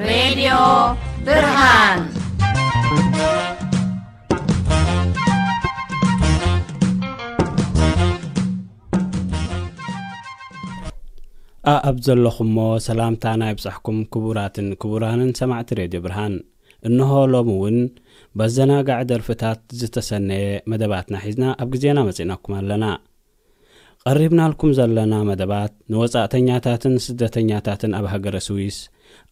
ሬድዮ ብርሃን። ኣኣብ ዘለኹሞ ሰላምታና ይብጻሕኩም ክቡራትን ክቡራንን ሰማዕቲ ሬድዮ ብርሃን። እንሆ ሎሚ እውን በዘናጋዒ ደርፍታት ዝተሰነየ መደባትና ሒዝና ኣብ ግዜና መጺእናኩም ኣለና። ቀሪብናልኩም ዘለና መደባት ንወጻእተኛታትን ስደተኛታትን ኣብ ሃገረ ስዊስ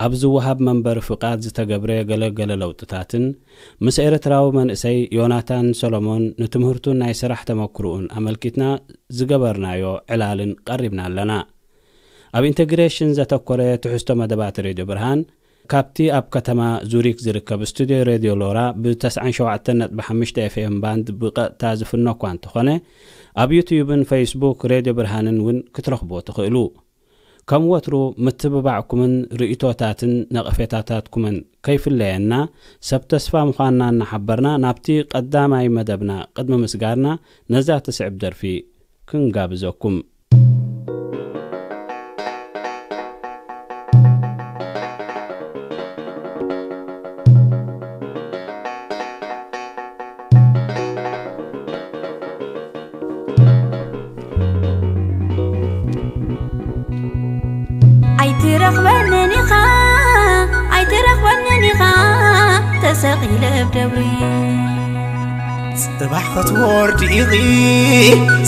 ኣብ ዝወሃብ መንበሪ ፍቓድ ዝተገብረ ገለገለ ለውጥታትን ምስ ኤርትራዊ መንእሰይ ዮናታን ሰሎሞን ንትምህርቱን ናይ ስራሕ ተመክሮኡን ኣመልኪትና ዝገበርናዮ ዕላልን ቀሪብና ኣለና። ኣብ ኢንተግሬሽን ዘተኮረ ትሕዝቶ መደባት ሬድዮ ብርሃን ካብቲ ኣብ ከተማ ዙሪክ ዝርከብ ስቱድዮ ሬድዮ ሎራ ብ97.5 ኤፍኤም ባንድ ብቐጥታ ዝፍኖ እኳ እንተኾነ፣ ኣብ ዩትዩብን ፌስቡክ ሬድዮ ብርሃንን እውን ክትረኽብዎ ትኽእሉ። ከም ወትሩ ምትብባዕኩምን ርእይቶታትን ነቐፌታታትኩምን ከይፍለየና፣ ሰብ ተስፋ ምዃንና እናሓበርና፣ ናብቲ ቀዳማይ መደብና ቅድሚ ምስጋርና፣ ነዛ ትስዕብ ደርፊ ክንጋብዘኩም። ኣይትረኽበንን ኢኻ፣ ኣይትረኽበንን ኢኻ፣ ተሰቒለ ኣብ ደብሪ። ጽባሕ ክትወርዲ ኢኺ፣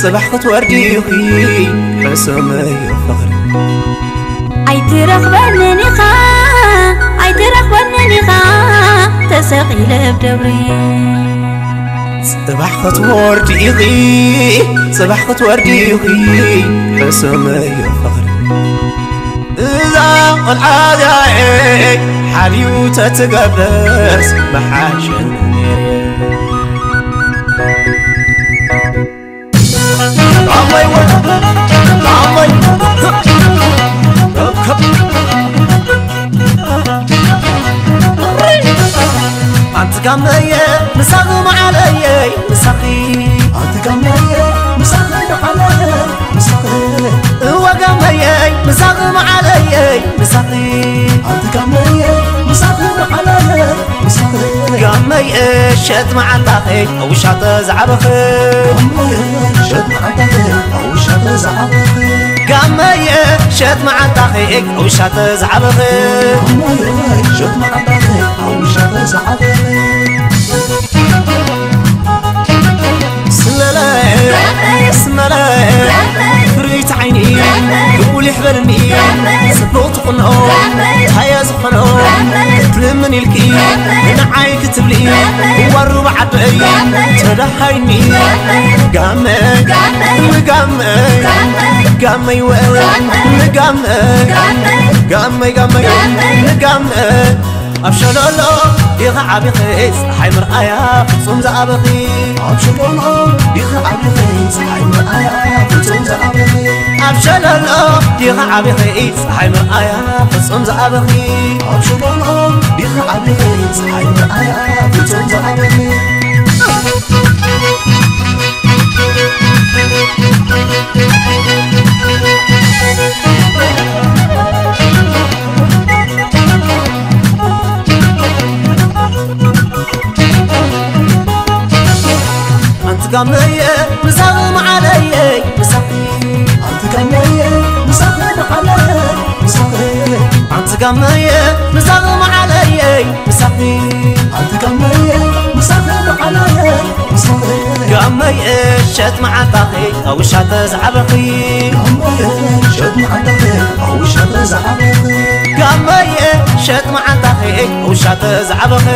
ጽባሕ ክትወርዲ ኢኺ፣ ሕሰመዮ ፍቕሪ። ኣይትረኽበንን ኢኻ፣ ኣይትረኽበንን ኢኻ፣ ተሰቒለ ኣብ ደብሪ። ጽባሕ ክትወርዲ ኢኺ፣ ጽባሕ ክትወርዲ ኢኺ፣ ሕሰመዮ ፍቕሪ። እዛ ቆልዓ እዚኣ ሓልዩ ተትገብርስ ምሓሸኒ ነይሩ። ኣንቲ ጋመየ ምሳኺ መዓለየይ ምሳኺ። ኣንቲ ጋመየ ምሳኺ መዓለየይ ምሳኺ። እወ ጋመየይ ምሳኺ መዓለየይ ምሳኺ። ኣንቲ ጋመየ ምሳኺ መዓለየይ ምሳኺ። ጋመይ እሸት መዓንጣኺ ኣብ ውሻ ተዝዓበኺ። ጋመየ እሸት መዓንጣኺ ኣብ ውሻ ተዝዓበኺ። ጋመይ እሸት መዓንጣኺ ኣብ ውሻ ተዝዓበኺ። ጋመየ እሸት መዓንጣኺ ኣብ ውሻ ተዝዓበኺ። ስመለ፣ ስመለ፣ ፍርይቲ ዓይኒ፣ ልኡል ይሕበልኒ፣ ጽቡቕ ትቕንኦ፣ ታያ ዝኾኖ፣ ክትልምን ኢልኪ፣ ንዓይ ክትብሊ፣ ዋሩ ብዓደይ፣ ተዳሃይኒ፣ ጋመ፣ ጋመ፣ ጋመይ ወ፣ ንጋመ፣ ጋመይ፣ ጋመይ፣ ንጋመ፣ ኣብ ሸለሎ ዲኻ ዓቢኺ፣ ፀሓይ ምርኣያ ፍጹም ዝኣበኺ። ኣብ ሸለሎ ዲኻ ዓቢኺ፣ ፀሓይ ምርኣያ ፍጹም ዝኣበኺ። ኣብ ሸለሎ ዲኻ ዓቢኺ፣ ፀሓይ ምርኣያ ፍጹም ዝኣበኺ። ኣብ ሸለሎ ዲኻ ዓቢኺ፣ ፀሓይ ምርኣያ ፍጹም ዝኣበኺ። ኣንቲ ጋመየ ምሳኺ መዓለየይ ምሳኺ። ኣንቲ ጋመየ ምሳኺ መዓለየይ ምሳኺ። ኣንቲ ጋመየ ምሳኺ መዓለየይ ምሳኺ። ኣንቲ ጋመየ ምሳኺ መዓለየይ ምሳኺ። ጋመይ እሸት መዓንጣኺ ኣብ ውሻ ተዝዓበኺ። ጋመየ እሸት መዓንጣኺ ኣብ ውሻ ተዝዓበኺ። ጋመይ እሸት መዓንጣኺ ኣብ ውሻ ተዝዓበኺ።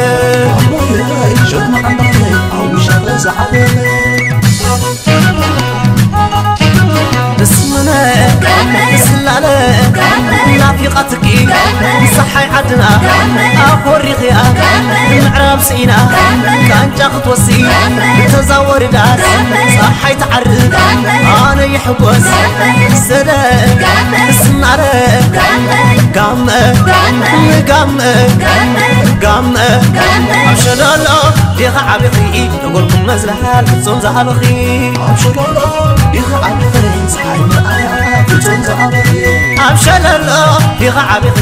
ጋመየ እሸት መዓንጣኺ ኣብ ውሻ ተዝዓበኺ። ንስምነ፣ ንስላለ፣ ናፊቓትኪ፣ ንፀሓይ ዓድና፣ ኣኾሪኽያ፣ ንምዕራብ ስኢና፣ ቃንጫ ክትወስዲ፣ እንተዛ ወሪዳስ፣ ፀሓይ ትዓርብ፣ ኣነ ይሕጎስ፣ ዘለ፣ ስናረ፣ ጋመ፣ ንጋመ፣ ጋመ ኣብ ሸለሎ ዲኻ ዓቢኺ፣ ደጎልኩም መዝላል ፍጹም ዝኣበኺ። ኣብ ሸለሎ ዲኻ ዓቢኺ፣ ፀሓይ መርኣያ ፍጹም ዝኣበኺ። ኣብ ሸለሎ ዲኻ ዓቢኺ፣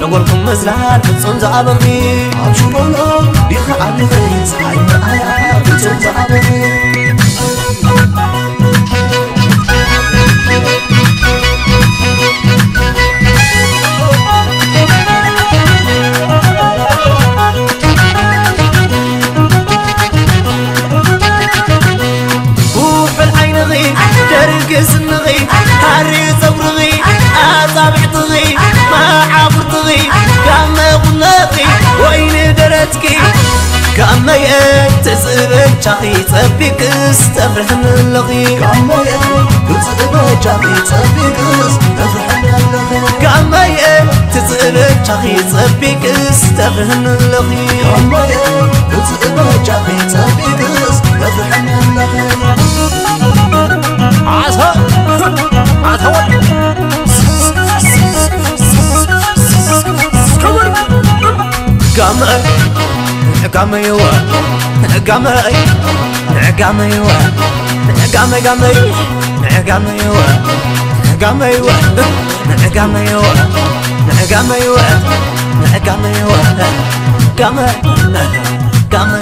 ደጎልኩም መዝላል ፍጹም ዝኣበኺ። ኣብ ሸለሎ ዲኻ ዓቢኺ፣ ፀሓይ መርኣያ ፍጹም ዝኣበኺ። ኩሕል ዓይንኺ፣ ደርጊ ስንኺ፣ ሃሪ ጸጉርኺ፣ ኣጻብዕትኺ፣ መዓጉርትኺ፣ ጋመ ቁኖኺ፣ ወይኒ ደረትኪ፣ ጋመየ ትጽበቻኺ ጸቢቅስ ተፍርሕኒ ኣለኺ። ጋመየ ትጽበቻኺ ጸቢቅስ ተፍርሕኒ ኣለኺ። ጋመየ ትጽበቻኺ ጸቢቅስ ተፍርሕኒ ኣለኺ። ጋመየ ትጽበቻኺ ጸቢቅስ ተፍርሕኒ ኣለኺ። ዓሳ፣ ዓሳ ወዲ። ጋመ፣ ጋመ ይዋ፣ ጋመ፣ ጋመ ይዋ፣ ጋመ፣ ጋመ፣ ጋመ ይዋ፣ ጋመ ይዋ፣ ጋመ ይዋ፣ ጋመ ይዋ፣ ጋመ ይዋ፣ ጋመ፣ ጋመ።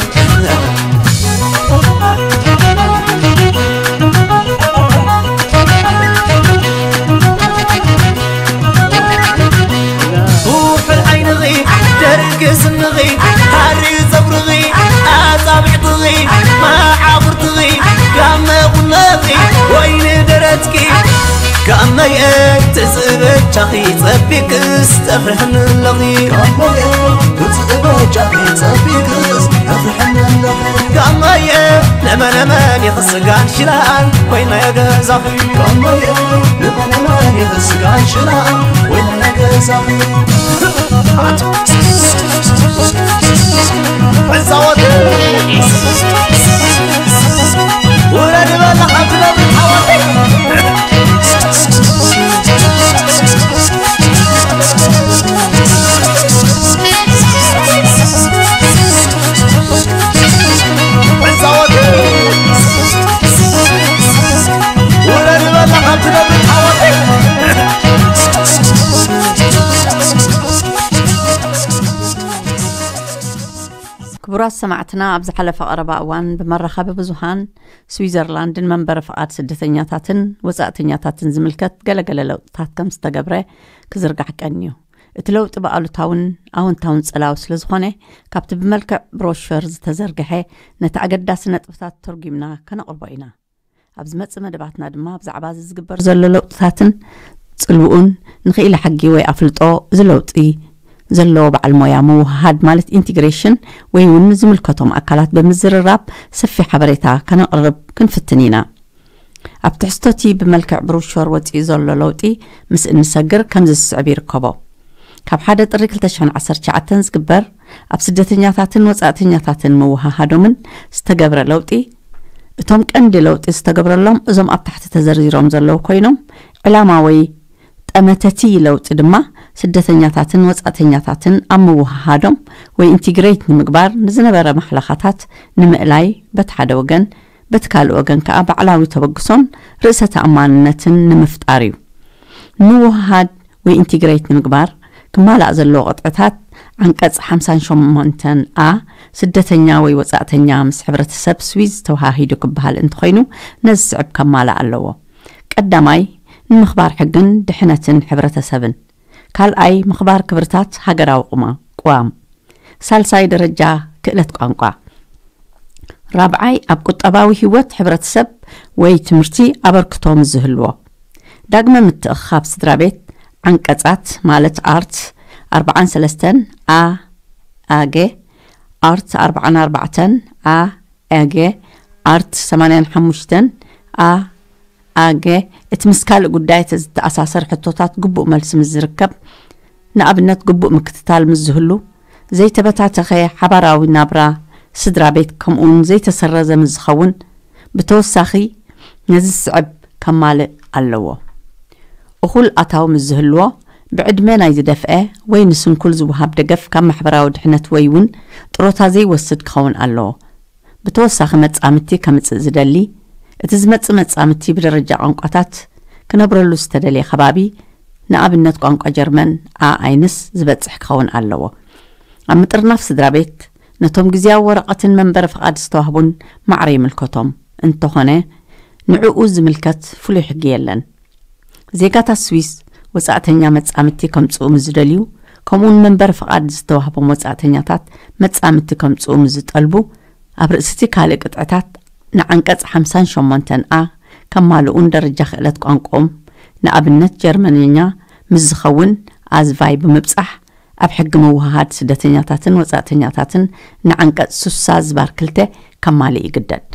ውሕል ዓይንኺ፣ ደርጊ ስንኺ፣ ሃሪ ጸጉርኺ፣ ኣጻብዕትኺ፣ መዓጉርትኺ፣ ጋመ ቁኖኺ፣ ወይኒ ደረትኪ፣ ጋመየ ትጽበቻኺ ጸቢቅስ ተፍርሕኒ ኣለኺ። ጋመየ ትጽበቻኺ ጸቢቅስ ተፍርሕኒ ኣለኺ። ጋመየ ለመለመን ይኽስጋን ሽላን ኮይነ ገዛኺ። ጋመየ ለመለመን ይኽስጋን ሽላን ኮይነ ገዛኺ። ዕዛወት ውረድ በላ ሓንቲ ነብሪ ሓወተይ። ዕዛወት ውረድ በላ ሓንቲ ነብሪ ሓወተይ። ክቡራት ሰማዕትና፣ ኣብ ዝሓለፈ ቀረባ እዋን ብመራኸቢ ብዙሃን ስዊዘርላንድን መንበሪ ፍቓድ ስደተኛታትን ወጻእተኛታትን ዝምልከት ገለገለ ለውጥታት ከም ዝተገብረ ክዝርጋሕ ቀንዩ። እቲ ለውጢ ብኣሉታውን ኣወንታውን ጸላዊ ስለ ዝኾነ፣ ካብቲ ብመልክዕ ብሮሸር ዝተዘርግሐ ነቲ ኣገዳሲ ነጥብታት ተርጒምና ከነቕርቦ ኢና። ኣብ ዝመጽእ መደባትና ድማ ብዛዕባ እዚ ዝግበር ዘሎ ለውጥታትን ጽልውኡን ንኽኢለ ሕጊ ወይ ኣፍልጦ እዚ ለውጢ ዘለዎ በዓል ሞያ ምውህሃድ ማለት ኢንቲግሬሽን ወይ እውን ዝምልከቶም ኣካላት ብምዝርራብ ሰፊሕ ሓበሬታ ከነቕርብ ክንፍትን ኢና። ኣብ ትሕዝቶ እቲ ብመልክዕ ብሮሸር ወጺኡ ዘሎ ለውጢ ምስ እንሰግር ከምዚ ዝስዕብ ይርከቦ። ካብ ሓደ ጥሪ ክልተ ሽሕን ዓሰርተ ትሽዓተን ዝግበር ኣብ ስደተኛታትን ወጻእተኛታትን ምውሃሃዶምን ዝተገብረ ለውጢ፣ እቶም ቀንዲ ለውጢ ዝተገብረሎም እዞም ኣብ ታሕቲ ተዘርዚሮም ዘለዉ ኮይኖም፣ ዕላማ ወይ ጠመተ እቲ ለውጢ ድማ ስደተኛታትን ወጻእተኛታትን ኣብ ምውህሃዶም ወይ ኢንቲግሬት ንምግባር ንዝነበረ ማሕለኻታት ንምእላይ በቲ ሓደ ወገን፣ በቲ ካልእ ወገን ከኣ ባዕላዊ ተበግሶን ርእሰ ተኣማንነትን ንምፍጣር እዩ። ንምውህሃድ ወይ ኢንቲግሬት ንምግባር ክማላእ ዘለዎ ቅጥዕታት ዓንቀጽ ሓምሳን ሸሞንተን ኣ ስደተኛ ወይ ወጻእተኛ ምስ ሕብረተሰብ ስዊዝ ተወሃሂዱ ክበሃል እንተኾይኑ ነዚ ዝስዕብ ከማላእ ኣለዎ። ቀዳማይ፣ ንምኽባር ሕግን ድሕነትን ሕብረተሰብን። ካልኣይ፣ ምኽባር ክብርታት ሃገራዊ ቁማ-፣ ቅዋም። ሳልሳይ ደረጃ፣ ክእለት ቋንቋ። ራብዓይ፣ ኣብ ቁጠባዊ ህይወት ሕብረተሰብ ወይ ትምህርቲ ኣበርክቶ ምስ ዝህልዎ። ዳግመ ምትእኽኻብ ስድራ ቤት፣ ዓንቀጻት ማለት ኣርት ኣርባዓን ሰለስተን ኣ፣ ኣገ፣ ኣርት ኣርባዓን ኣርባዕተን ኣ፣ ኣገ፣ ኣርት ሰማንያን ሓሙሽተን ኣ፣ ኣገ፣ እቲ ምስ ካልእ ጉዳያት ዝተኣሳሰር ሕቶታት ግቡእ መልሲ ምስ ዝርከብ፣ ንኣብነት ግቡእ ምክትታል ምስ ዝህሉ፣ ዘይተበታተኸ ሓባራዊ ናብራ ስድራ ቤት ከምኡውን ዘይተሰረዘ ምስ ዝኸውን፣ ብተወሳኺ ነዚ ዝስዕብ ከማልእ ኣለዎ። እኹል ኣታዊ ምስ ዝህልዎ፣ ብዕድመ ናይ ዝደፍአ ወይ ንስንኩል ዝወሃብ ደገፍ ካብ ማሕበራዊ ድሕነት ወይ እውን ጥሮታ ዘይወስድ ክኸውን ኣለዎ። ብተወሳኺ መጻምድቲ ከምጽእ ዝደሊ፣ እቲ ዝመጽእ መጻምድቲ ብደረጃ ቋንቋታት ክነብረሉ ዝተደልየ ከባቢ፣ ንኣብነት ቋንቋ ጀርመን፣ ኣ ኣይንስ ዝበጽሕ ክኸውን ኣለዎ። ኣብ ምጥርናፍ ስድራ ቤት፣ ነቶም ግዜያዊ ወረቐትን መንበሪ ፍቓድ ዝተዋህቡን ማዕረ ይምልከቶም። እንተኾነ፣ ንዕኡ ዝምልከት ፍሉይ ሕጊ የለን። ዜጋታት ስዊስ ወጻእተኛ መጻምድቲ ከምጽኡ ምስ ዝደልዩ፣ ከምኡውን መንበሪ ፍቓድ ዝተዋህቦም ወጻእተኛታት መጻምድቲ ከምጽኡ ምስ ዝጠልቡ፣ ኣብ ርእሲ እቲ ካልእ ቅጥዕታት ንዓንቀጽ ሓምሳን ሸሞንተን ኣ ከማልኡን ደረጃ ክእለት ቋንቋኦም፣ ንኣብነት ጀርመንኛ፣ ምስ ዝኸውን ኣዝቫይ ብምብጻሕ፣ ኣብ ሕጊ ምውህሃድ ስደተኛታትን ወጻእተኛታትን ንዓንቀጽ ስሳ ዝባር ክልተ ከማልእ ይግደድ።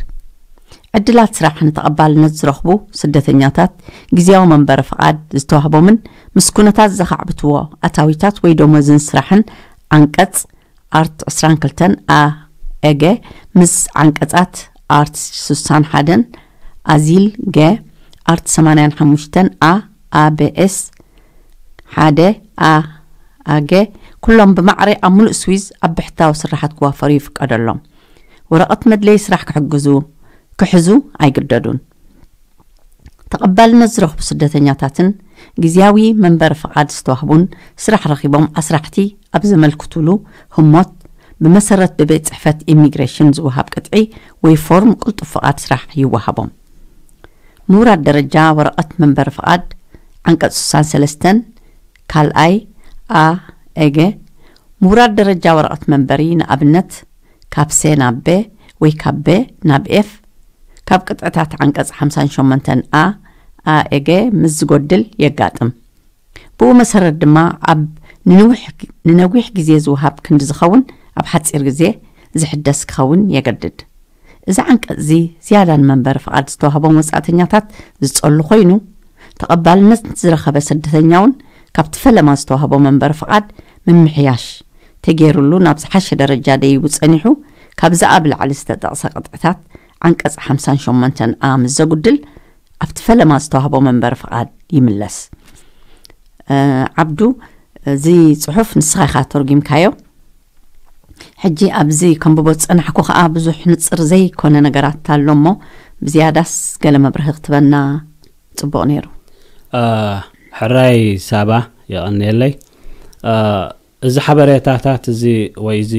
ዕድላት ስራሕ ንተቐባልነት ዝረኽቡ ስደተኛታት፣ ግዜያዊ መንበሪ ፍቓድ ዝተዋህቦምን ምስ ኩነታት ዘኻዕብትዎ ኣታዊታት ወይ ደሞዝን ስራሕን ዓንቀጽ ኣርት ዕስራን ክልተን ኣ ኤገ ምስ ዓንቀጻት ኣርት ስሳን ሓደን ኣዚል ገ ኣርት ሰማንያን ሓሙሽተን ኣ ኣቤኤስ ሓደ ኣ ኣገ ኩሎም ብማዕረ ኣብ ሙሉእ ስዊዝ ኣብ ብሕታዊ ስራሓት ክዋፈሩ ይፍቀደሎም። ወረቐት መድለይ ስራሕ ክሕግዙ፣ ክሕዙ ኣይግደዱን። ተቐባልነት ዝረኽቡ ስደተኛታትን ግዜያዊ መንበሪ ፍቓድ ዝተዋህቡን ስራሕ ረኺቦም ኣስራሕቲ ኣብ ዘመልክቱሉ ህሞት ብመሰረት ብቤት ጽሕፈት ኢሚግሬሽን ዝወሃብ ቅጥዒ ወይ ፎርም ቅልጡፍ ፍቓድ ስራሕ ይወሃቦም። ምውራድ ደረጃ ወረቐት መንበሪ ፍቓድ ዓንቀጽ ስሳን ሰለስተን ካልኣይ ኣ ኤገ ምውራድ ደረጃ ወረቐት መንበሪ ንኣብነት ካብ ሴ ናብ ቤ ወይ ካብ ቤ ናብ ኤፍ ካብ ቅጥዕታት ዓንቀጽ ሓምሳን ሸሞንተን ኣ ኣኤገ ምስ ዝጎድል የጋጥም። ብኡ መሰረት ድማ ኣብ ንንውሕ- ንነዊሕ ግዜ ዝወሃብ ክንዲ ዝኸውን ኣብ ሓጺር ግዜ ዝሕደስ ክኸውን የገድድ። እዚ ዓንቀጽ እዚ ዝያዳ ንመንበሪ ፍቓድ ዝተዋህቦም ወጻእተኛታት ዝጸሉ ኮይኑ፣ ተቐባልነት ዝረኸበ ስደተኛ እውን ካብቲ ፈለማ ዝተዋህቦ መንበሪ ፍቓድ ምምሕያሽ ተገይሩሉ ናብ ዝሓሸ ደረጃ ደይቡ ጸኒሑ፣ ካብዚ ኣብ ላዕሊ ዝተጠቕሰ ቅጥዕታት ዓንቀጽ ሓምሳን ሸሞንተን ኣ ምስ ዘጉድል ኣብቲ ፈለማ ዝተዋህቦ መንበሪ ፍቓድ ይምለስ። ዓብዱ፣ እዚ ጽሑፍ ንስኻ ኢኻ ተርጒምካዮ። ሕጂ ኣብዚ ከንብቦ ዝጸናሕኩ ከኣ ብዙሕ ንጽር ዘይኮነ ነገራት ኣሎ እሞ ብዝያዳስ ገለ መብርሂ ክትበና ጽቡቕ ነይሩ። ሕራይ ሳባ፣ የቐንየለይ። እዚ ሓበሬታታት እዚ ወይ እዚ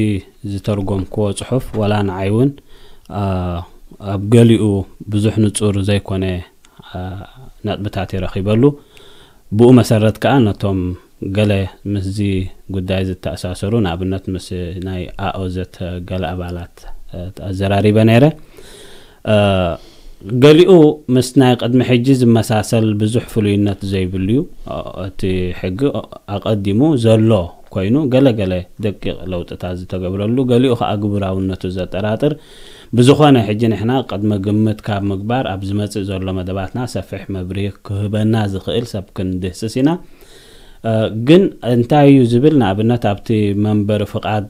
ዝተርጎምክዎ ጽሑፍ ዋላ ንዓይ እውን ኣብ ገሊኡ ብዙሕ ንጹር ዘይኮነ ነጥብታት ይረኺበሉ። ብኡ መሰረት ከኣ ነቶም ገለ ምስዚ ጉዳይ ዝተኣሳሰሩ ንኣብነት ምስ ናይ ኣኦዘት ገለ ኣባላት ኣዘራሪበ ነይረ። ገሊኡ ምስ ናይ ቅድሚ ሕጂ ዝመሳሰል ብዙሕ ፍሉይነት ዘይብሉ እዩ። እቲ ሕጊ ኣቐዲሙ ዘሎ ኮይኑ ገለ ገለ ደቂቕ ለውጥታት ዝተገብረሉ ገሊኡ ከኣ ግብራውነቱ ዘጠራጥር ብዝኾነ ሕጂ ንሕና ቅድመ ግምት ካብ ምግባር ኣብ ዝመጽእ ዘሎ መደባትና ሰፊሕ መብርሂ ክህበና ዝኽእል ሰብ ክንድህስስ ኢና። ግን እንታይ እዩ ዝብል ንኣብነት ኣብቲ መንበሪ ፍቓድ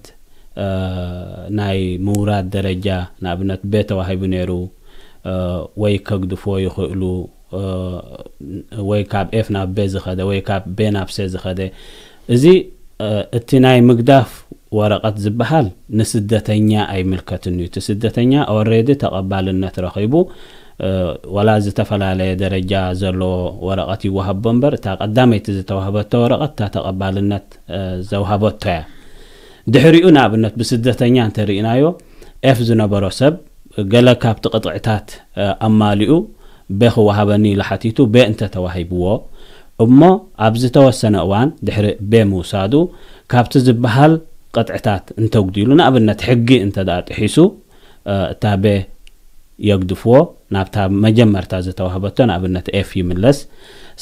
ናይ ምውራድ ደረጃ ንኣብነት ቤ ተዋሂቡ ነይሩ ወይ ከግድፍዎ ይኽእሉ ወይ ካብ ኤፍ ናብ ቤ ዝኸደ ወይ ካብ ቤ ናብ ሴ ዝኸደ እዚ እቲ ናይ ምግዳፍ ወረቐት ዝበሃል ንስደተኛ ኣይምልከትን እዩ። እቲ ስደተኛ ኦሬዲ ተቐባልነት ረኺቡ ዋላ ዝተፈላለየ ደረጃ ዘለዎ ወረቐት ይወሃቦ እምበር እታ ቀዳመይቲ ዝተዋህበቶ ወረቐት እታ ተቐባልነት ዘውሃበቶ እያ። ድሕሪኡ ንኣብነት ብስደተኛ እንተርኢናዮ ኤፍ ዝነበሮ ሰብ ገለ ካብቲ ቅጥዕታት ኣማሊኡ ቤ ክወሃበኒ ኢሉ ሓቲቱ ቤ እንተተዋሂብዎ እሞ ኣብ ዝተወሰነ እዋን ድሕሪ ቤ ምውሳዱ ካብቲ ዝበሃል ቅጥዕታት እንተጉዲሉ ንኣብነት ሕጊ እንተ ደኣ ጥሒሱ እታ ቤ የግድፍዎ ናብታ መጀመርታ ዝተዋህበቶ ንኣብነት ኤፍ ይምለስ።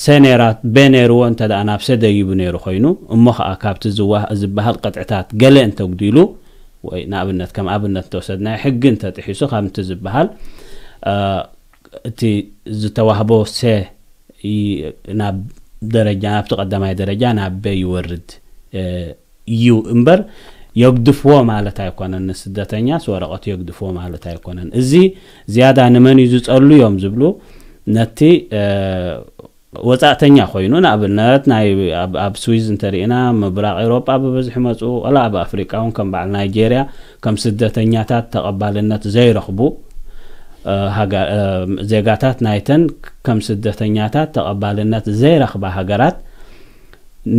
ሰ ነይራ ቤ ነይርዎ እንተ ደኣ ናብ ሰ ደይቡ ነይሩ ኮይኑ እሞ ኸኣ ካብቲ ዝበሃል ቅጥዕታት ገለ እንተጉዲሉ ወይ ንኣብነት ከም ኣብነት እንተወሰድናዮ ሕጊ እንተጥሒሱ ከምቲ ዝበሃል እቲ ዝተዋህቦ ሰ ናብ ደረጃ ናብቲ ቀዳማይ ደረጃ ናብ በ ይወርድ እዩ እምበር የግድፍዎ ማለት ኣይኮነን። ንስደተኛስ ወረቐቱ የግድፍዎ ማለት ኣይኮነን። እዚ ዝያዳ ንመን እዩ ዝጸሉ እዮም ዝብሉ ነቲ ወጻእተኛ ኮይኑ፣ ንኣብነት ናይ ኣብ ኣብ ስዊዝ እንተሪእና፣ ምብራቕ ኤውሮጳ ብብዝሒ መጹ፣ ዋላ ኣብ ኣፍሪቃ እውን ከም በዓል ናይጄርያ ከም ስደተኛታት ተቐባልነት ዘይረኽቡ፣ እ፣ ሃገ-፣ እ፣ ዜጋታት ናይተን ከም ስደተኛታት ተቐባልነት ዘይረኽባ ሃገራት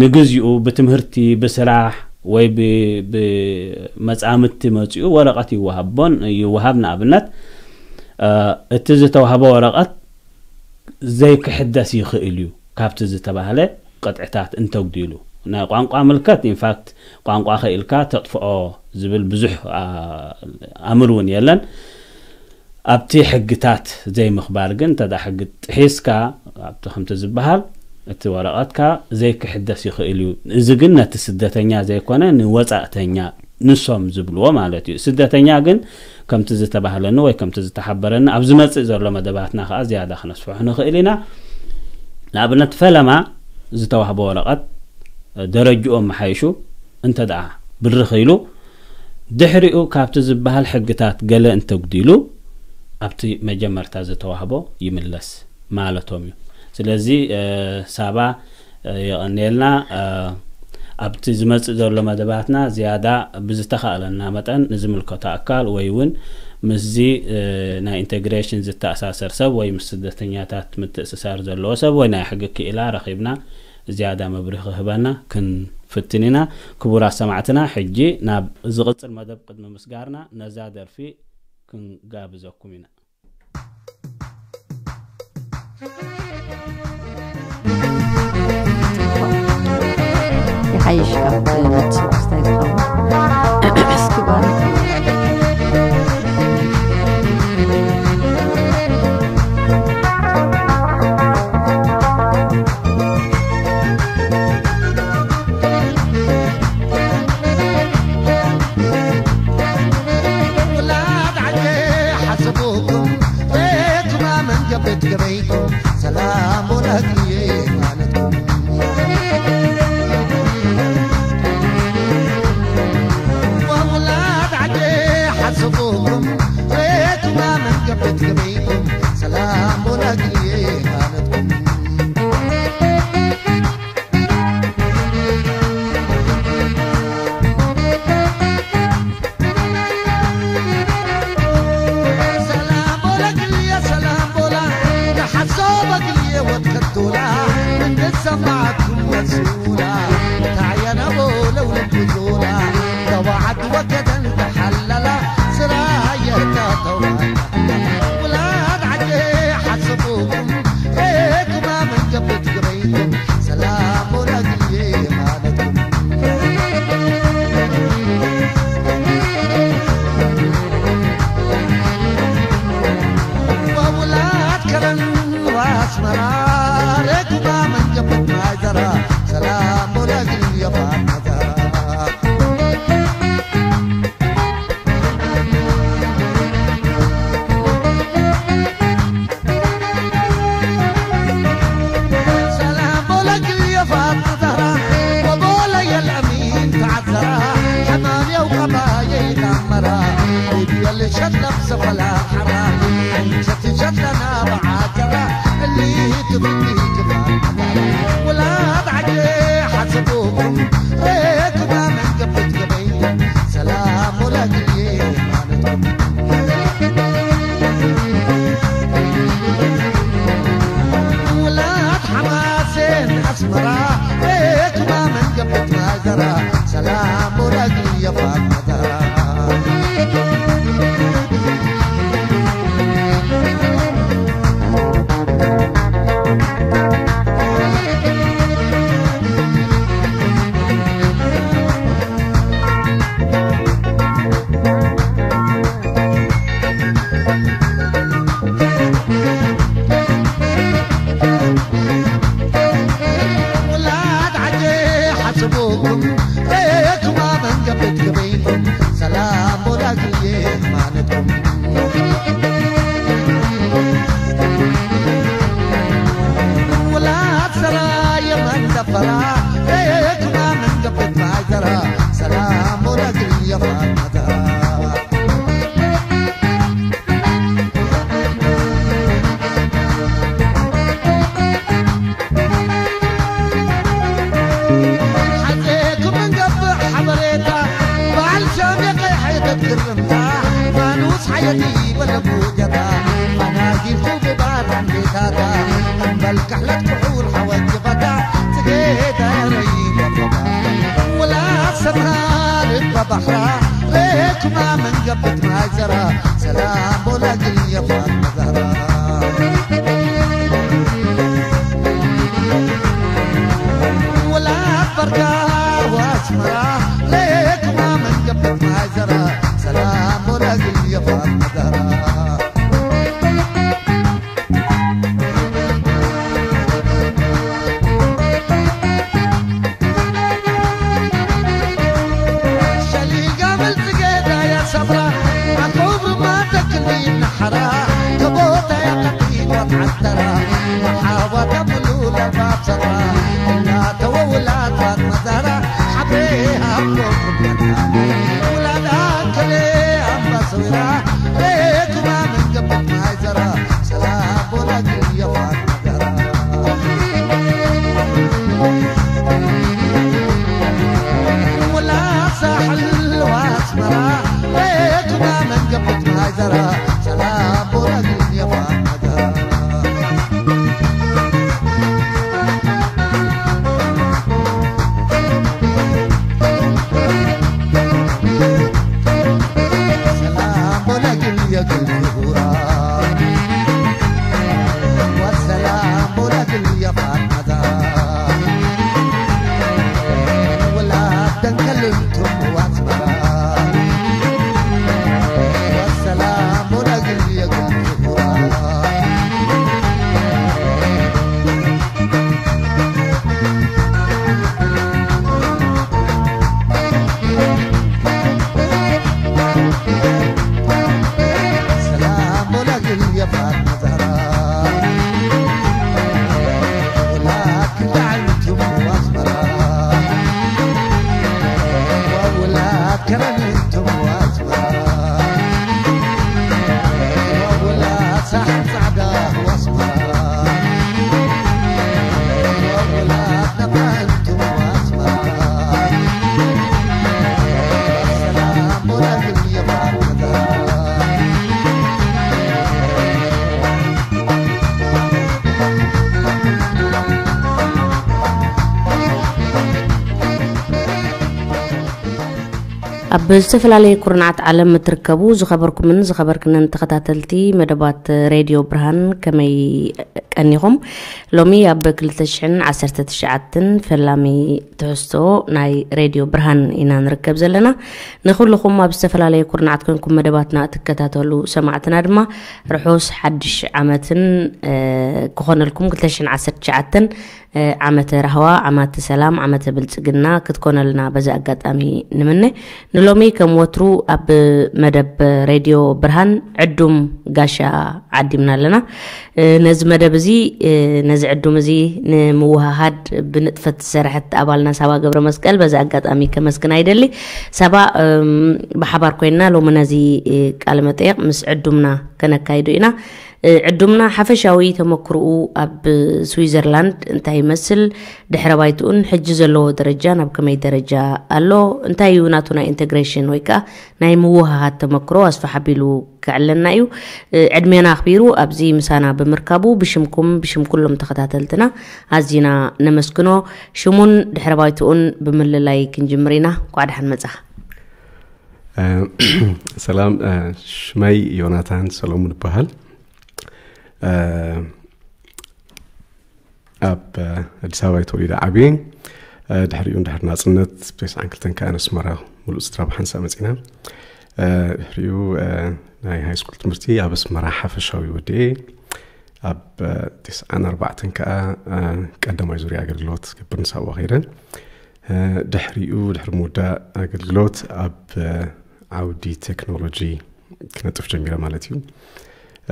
ንግዚኡ ብትምህርቲ፣ ብስራሕ ወይ ብ-፣ ብመጻምድቲ መጺኡ ወረቐት ይወሃቦን፣ ይወሃብ። ንኣብነት፣ እ፣ እቲ ዝተዋህበ ወረቐት ዘይክሕደስ ይኽእል እዩ፣ ካብቲ ዝተባህለ ቅጥዕታት እንተጉዲሉ። ናይ ቋንቋ ምልከት፣ ኢንፋክት፣ ቋንቋ ኸኢልካ ተጥፍኦ ዝብል ብዙሕ፣ ኣ-፣ ኣምር እውን የለን። ኣብቲ ሕግታት ዘይምኽባር ግን፣ እንተ ደኣ ሕጊ ጥሒስካ፣ ኣብቲ ከምቲ ዝበሃል፣ እቲ ወረቐትካ ዘይክሕደስ ይኽእል እዩ። እዚ ግን ነቲ ስደተኛ ዘይኮነ፣ ንወጻእተኛ፣ ንሶም ዝብልዎ ማለት እዩ። ስደተኛ ግን፣ ከምቲ ዝተባህለኒ ወይ ከምቲ ዝተሓበረኒ፣ ኣብ ዝመጽእ ዘሎ መደባትና ከኣ ዝያዳ ክነስፍሖ ንኽእል ኢና። ንኣብነት፣ ፈለማ ዝተዋህበ ወረቐት ደረጅኡ ኣመሓይሹ እንተ ደኣ ብርኽ ኢሉ፣ ድሕሪኡ ካብቲ ዝበሃል ሕግታት ገለ እንተጉዲሉ፣ ኣብቲ መጀመርታ ዝተዋህቦ ይምለስ ማለቶም እዩ። ስለዚ፣ እ፣ ሳባ፣ እ፣ የቐንየልና። እ፣ ኣብቲ ዝመጽእ ዘሎ መደባትና ዝያዳ ብዝተኻእለና መጠን ንዝምልከቶ ኣካል ወይ እውን ምስዚ፣ እ፣ ናይ ኢንቴግሬሽን ዝተኣሳሰር ሰብ ወይ ምስ ስደተኛታት ምትእስሳር ዘለዎ ሰብ ወይ ናይ ሕጊ ክኢላ ረኺብና ዝያዳ መብርሂ ክህበና ክንፍትን ኢና። ክቡራት ሰማዕትና፣ ሕጂ ናብ ዝቕጽል መደብ ቅድሚ ምስጋርና ነዛ ደርፊ ክንጋብዘኩም ኢና። ይሓይሽ ካብ ትነጽ ክስታይ ዝኸውን እስኪ ባርክ። ውላድ ዓዲ ሓሰብኩም ቤትኩም ኣመን ገብት ገበይኩም ሰላም ወለክዬ ማለትኩም ወውላድ ዓዲ ሓሰብኩም ቤትኩም ኣመን ገብት ገበይኩም ሰላም ወለክዬ ማለትኩም زهرة، سلام بولا قل يا فاطمة زهرة. ولاد بركة وأسمرة، ليكما من قبل ما زرة، سلام بولا قل يا فاطمة زهرة. ሸሊጋ መልቲ ጌዳ እያ ሰብራ፣ ኣኮብርማ ተክሊ ነሓራ፣ ከቦታ እያ ቀጢን ወትዓተራ፣ መሓዋ ተብሉ ለባብ ሰራ፣ እናተወውላት ፋጥመ ዛራ፣ ሓብሬ ሃብቶ ኩበታ፣ ውላዳ ከሌ ኣምባሰዊራ፣ ቤኩማ መንገበት ማይዘራ፣ ሰላም ቦላግል የፋጥመ ዛራ። ኣብ ዝተፈላለየ ኩርናዓት ዓለም እትርከቡ ዝኸበርኩምን ዝኸበርክንን ተኸታተልቲ መደባት ሬድዮ ብርሃን፣ ከመይ ቀኒኹም? ሎሚ ኣብ ክልተ ሽሕን ዓሰርተ ትሽዓተን ፈላሚ ትሕዝቶ ናይ ሬድዮ ብርሃን ኢና ንርከብ ዘለና። ንኹልኹም ኣብ ዝተፈላለየ ኩርናዓት ኮንኩም መደባትና እትከታተሉ ሰማዕትና ድማ ርሑስ ሓድሽ ዓመትን፣ እ፣ ክኾነልኩም። ክልተ ሽሕን ዓሰርተ ትሽዓተን እ፣ ዓመተ ራህዋ፣ ዓመተ ሰላም፣ ዓመተ ብልጽግና ክትኮነልና በዚ ኣጋጣሚ ንምነ። ንሎሚ ከም ወትሩ ኣብ መደብ ሬድዮ ብርሃን ዕዱም ጋሻ ዓዲምና ኣለና። እ፣ ነዚ መደብ እዚ፣ እ፣ ነዚ ዕዱም እዚ ንምውሃሃድ ብንጥፈት ዝሰርሐት ኣባልና ሳባ ገብረ መስቀል በዚ ኣጋጣሚ ከመስግና ይደሊ። ሳባ፣ እም፣ ብሓባር ኮይንና ሎሚ ነዚ፣ እ፣ ቃለ መጠየቕ ምስ ዕዱምና ከነካይዶ ኢና። እ፣ ዕዱምና ሓፈሻዊ ተመክሮኡ ኣብ ስዊዘርላንድ እንታይ ይመስል፣ ድሕረ ባይትኡን ሕጂ ዘለዎ ደረጃ ናብ ከመይ ደረጃ ኣሎ፣ እንታይ እዩ ናቱ ናይ ኢንተግሬሽን ወይ ከኣ ናይ ምውህሃድ ተመክሮ ኣስፍሕ ኣቢሉ ከዕለና እዩ። እ፣ ዕድሜና ኣኽቢሩ ኣብዚ ምሳና ብምርካቡ ብሽምኩም ብሽም ኩሎም ተኸታተልትና ኣዚና ነመስግኖ። ሽሙን ድሕረ ባይትኡን ብምልላይ ክንጅምር ኢና። እንኳዕ ደሓን መጻኻ። እ፣ ሰላም፣ እ፣ ሽመይ ዮናታን ሰሎሙን ይበሃል። እ፣ ኣብ፣ እ፣ ኣዲስ ኣበባ ተወሊደ ዓብየ። እ፣ ድሕሪኡ እንድሕር ናጽነት ብተስዓን ክልተን ከኣ ነስመራ ምሉእ ስድራ ብሓንሳእ መጺና። እ፣ ድሕሪኡ፣ እ፣ ናይ ሃይ ስኩል ትምህርቲ ኣብ ኣስመራ ሓፈሻዊ ወዲኤ። ኣብ፣ እ፣ ተስዓን ኣርባዕተን ከኣ፣ እ፣ ቀዳማይ ዙርያ ኣገልግሎት ክገብር ንሳዋ ከይደ። እ፣ ድሕሪኡ፣ ድሕሪ ምውዳእ ኣገልግሎት ኣብ፣ እ፣ ዓውዲ ቴክኖሎጂ ክነጥፍ ጀሚረ ማለት እዩ።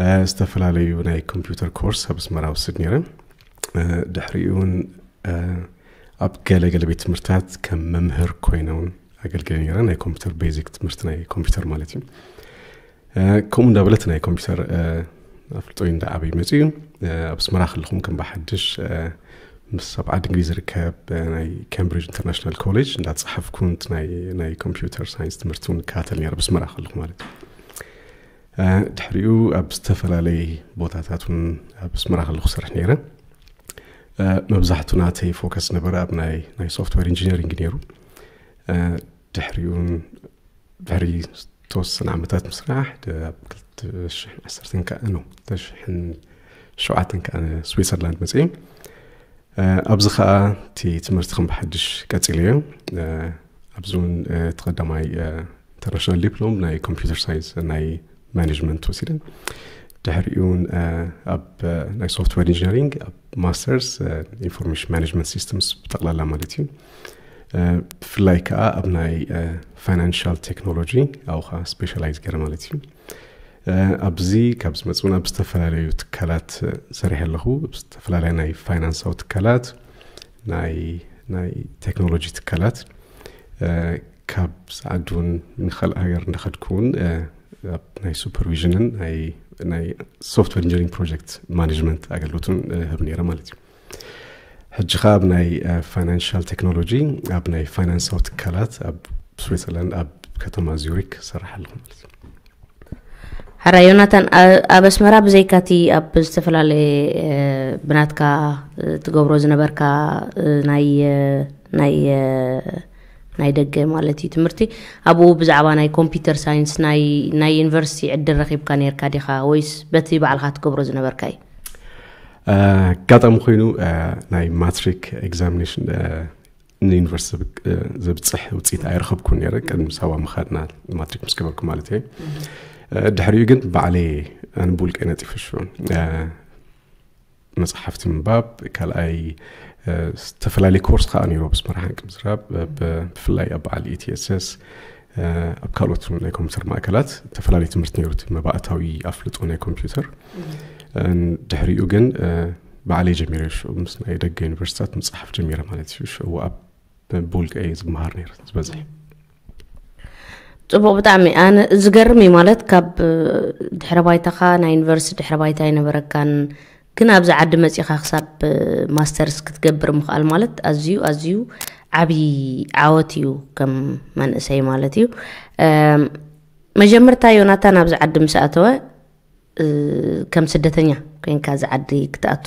እ፣ ዝተፈላለዩ ናይ ኮምፒውተር ኮርስ ኣብ ኣስመራ ወስድ ነይረ። እ፣ ድሕሪኡ እውን፣ እ፣ ኣብ ገለ ገለ ቤት ትምህርትታት ከም መምህር ኮይነ እውን ኣገልግለ ነይረ። ናይ ኮምፒውተር ቤዚክ ትምህርቲ ናይ ኮምፒውተር ማለት እዩ። እ፣ ከምኡ እንዳበለት ናይ ኮምፒውተር፣ እ፣ ኣፍልጦይ እንዳዓበየ መጺኡ። እ፣ ኣብ ኣስመራ ከለኹም ከም ብሓድሽ፣ እ፣ ምስ ኣብ ዓዲ እንግሊዝ ዝርከብ፣ እ፣ ናይ ካምብሪጅ ኢንተርናሽናል ኮሌጅ እንዳተጻሓፍኩ፣ ናይ፣ ናይ ኮምፒውተር ሳይንስ ትምህርቲ እውን እከታተል ነይረ፣ ኣብ ኣስመራ ከለኹ ማለት እዩ። እ፣ ድሕሪኡ ኣብ ዝተፈላለየ ቦታታት እውን ኣብ ኣስመራ ከለኹ ሰርሕ ነይረ። እ፣ መብዛሕቱ ናተይ ፎከስ ነበረ ኣብ ናይ፣ ናይ ሶፍትዌር ኢንጂነሪንግ ነይሩ። እ፣ ድሕሪኡ፣ ድሕሪ ተወሰነ ዓመታት ምስራሕ ደ- ኣብ ክልተ ሽሕን ዓሰርተን ከኣ ነው ተሽሕን ሸውዓተን ከኣ ስዊትዘርላንድ መፅእ። ኣብዚ ከዓ እቲ ትምህርቲ ከም ብሓድሽ ቀፂሉ እየ። ኣብዚ እውን እቲ ቀዳማይ ኢንተርናሽናል ዲፕሎም ናይ ኮምፒውተር ሳይንስ ናይ ማኔጅመንት ወሲደን ድሕሪኡ እውን ኣብ ናይ ሶፍትዌር ኢንጂነሪንግ ኣብ ማስተርስ ኢንፎርሜሽን ማኔጅመንት ሲስተምስ ብጠቕላላ ማለት እዩ። ብፍላይ ከዓ ኣብ ናይ ፋይናንሻል ቴክኖሎጂ ኣብኡ ከዓ ስፔሻላይዝ ገይረ ማለት እዩ። ኣብዚ ካብ ዝመፅኡን ኣብ ዝተፈላለዩ ትካላት ሰሪሐ ኣለኹ። ኣብ ዝተፈላለያ ናይ ፋይናንሳዊ ትካላት፣ ናይ ናይ ቴክኖሎጂ ትካላት፣ ካብ ሰዓዱ እውን ንካልእ ሃገር እንዳኸድኩ እውን ኣብ ናይ ሱፐርቪዥንን ናይ ናይ ሶፍትዌር ኢንጂኒሪንግ ፕሮጀክት ማኔጅመንት ኣገልግሎትን ህብ ነይረ ማለት እዩ። ሕጂ ከዓ ኣብ ናይ ፋይናንሻል ቴክኖሎጂ ኣብ ናይ ፋይናንሳዊ ትካላት ኣብ ስዊትዘርላንድ ኣብ ከተማ ዙሪክ ሰራሕ ኣለኹ ማለት እዩ። ሕራ ዮናታን፣ ኣብ ኣስመራ ብዘይካቲ ኣብ ዝተፈላለየ ብናትካ ትገብሮ ዝነበርካ ናይ ናይ ናይ ደገ ማለት እዩ ትምህርቲ፣ ኣብኡ ብዛዕባ ናይ ኮምፒውተር ሳይንስ ናይ ናይ ዩኒቨርሲቲ ዕድል ረኺብካ ነርካ ዲኻ ወይስ በቲ ባዕልካ ትገብሮ ዝነበርካ እዩ? ኣጋጣሚ ኮይኑ ናይ ማትሪክ ኤግዛሚኔሽን ንዩኒቨርሲቲ ዘብፅሕ ውፅኢት ኣይረኸብኩን ነረ ቅድሚ ሳዋ ምኻድና ማትሪክ ምስ ገበርኩ ማለት እየ። ድሕሪኡ ግን ባዕለየ ኣንቡልቀ ነጢፍሹ መፅሓፍቲ ምንባብ ካልኣይ ዝተፈላለዩ ኮርስ ከዓ ነይሩ ብስመራ ሓንቂ ምዝራብ ብፍላይ ኣብ በዓል ኢቲኤስስ ኣብ ካልኦት ናይ ኮምፒውተር ማእከላት ዝተፈላለዩ ትምህርቲ ነይሩ እቲ መባእታዊ ኣፍልጦ ናይ ኮምፒውተር። ድሕሪኡ ግን ባዕለይ ጀሚረ ሽዑ ምስ ናይ ደገ ዩኒቨርሲታት ምፅሓፍ ጀሚረ ማለት እዩ። ሽዑ ኣብ ብውልቀ እየ ዝመሃር ነይረ ዝበዝሕ። ፅቡቅ ብጣዕሚ ኣነ ዝገርም እዩ ማለት ካብ ድሕረ ባይታኻ ናይ ዩኒቨርሲቲ ድሕረ ባይታ ኣይነበረካን ግን ኣብዚ ዓዲ መፂኻ ክሳብ ማስተርስ ክትገብር ምኽኣል ማለት ኣዝዩ ኣዝዩ ዓብዪ ዓወት እዩ ከም መንእሰይ ማለት እዩ። መጀመርታ ዮናታን ኣብዚ ዓዲ ምስ ኣተወ ከም ስደተኛ ኮይንካ እዚ ዓዲ ክትኣቱ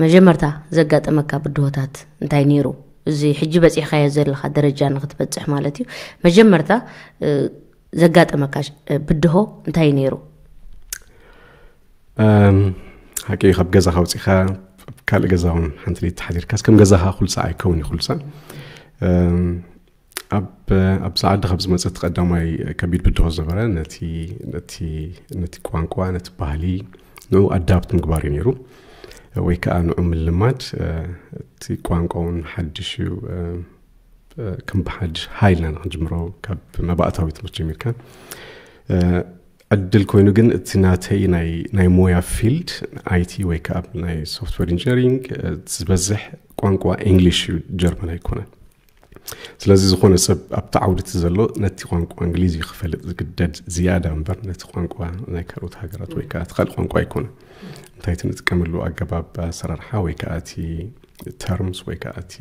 መጀመርታ ዘጋጠመካ ብድሆታት እንታይ ነይሩ? እዚ ሕጂ በፂሕካዮ ዘለካ ደረጃ ንክትበፅሕ ማለት እዩ። መጀመርታ ዘጋጠመካ ብድሆ እንታይ ነይሩ? ሓቂ ካብ ገዛኻ ውፅኢኻ ካልእ ገዛ እውን ሓንቲ ለይቲ ሓዲርካስ ከም ገዛኻ ኩልፃ ኣይከውን እዩ ኩልፃ ኣብዛ ዓዲ ካብ ዝመፀ እቲ ቀዳማይ ከቢድ ብድሆ ዝነበረ ነቲ ቋንቋ ነቲ ባህሊ ንኡ ኣዳፕት ምግባር እዩ ነይሩ ወይ ከዓ ንኡ ምልማድ። እቲ ቋንቋ እውን ሓድሽ እዩ። ከም ብሓድሽ ሃይልና ንክንጅምሮ ካብ መባእታዊ ትምህርቲ ጀሚርካ ዕድል ኮይኑ ግን እቲ ናተይ ናይ ሞያ ፊልድ ኣይቲ ወይ ከዓ ናይ ሶፍትዌር ኢንጂነሪንግ ዝበዝሕ ቋንቋ እንግሊሽ እዩ፣ ጀርመን ኣይኮነን። ስለዚ ዝኾነ ሰብ ኣብቲ ዓውዲ እቲ ዘሎ ነቲ ቋንቋ እንግሊዝ እዩ ክፈልጥ ዝግደድ ዝያዳ እምበር ነቲ ቋንቋ ናይ ካልኦት ሃገራት ወይ ከዓ እቲ ካልእ ቋንቋ ኣይኮነን። እንታይ እቲ ንጥቀመሉ ኣገባብ ኣሰራርሓ ወይ ከዓ እቲ ተርምስ ወይ ከዓ እቲ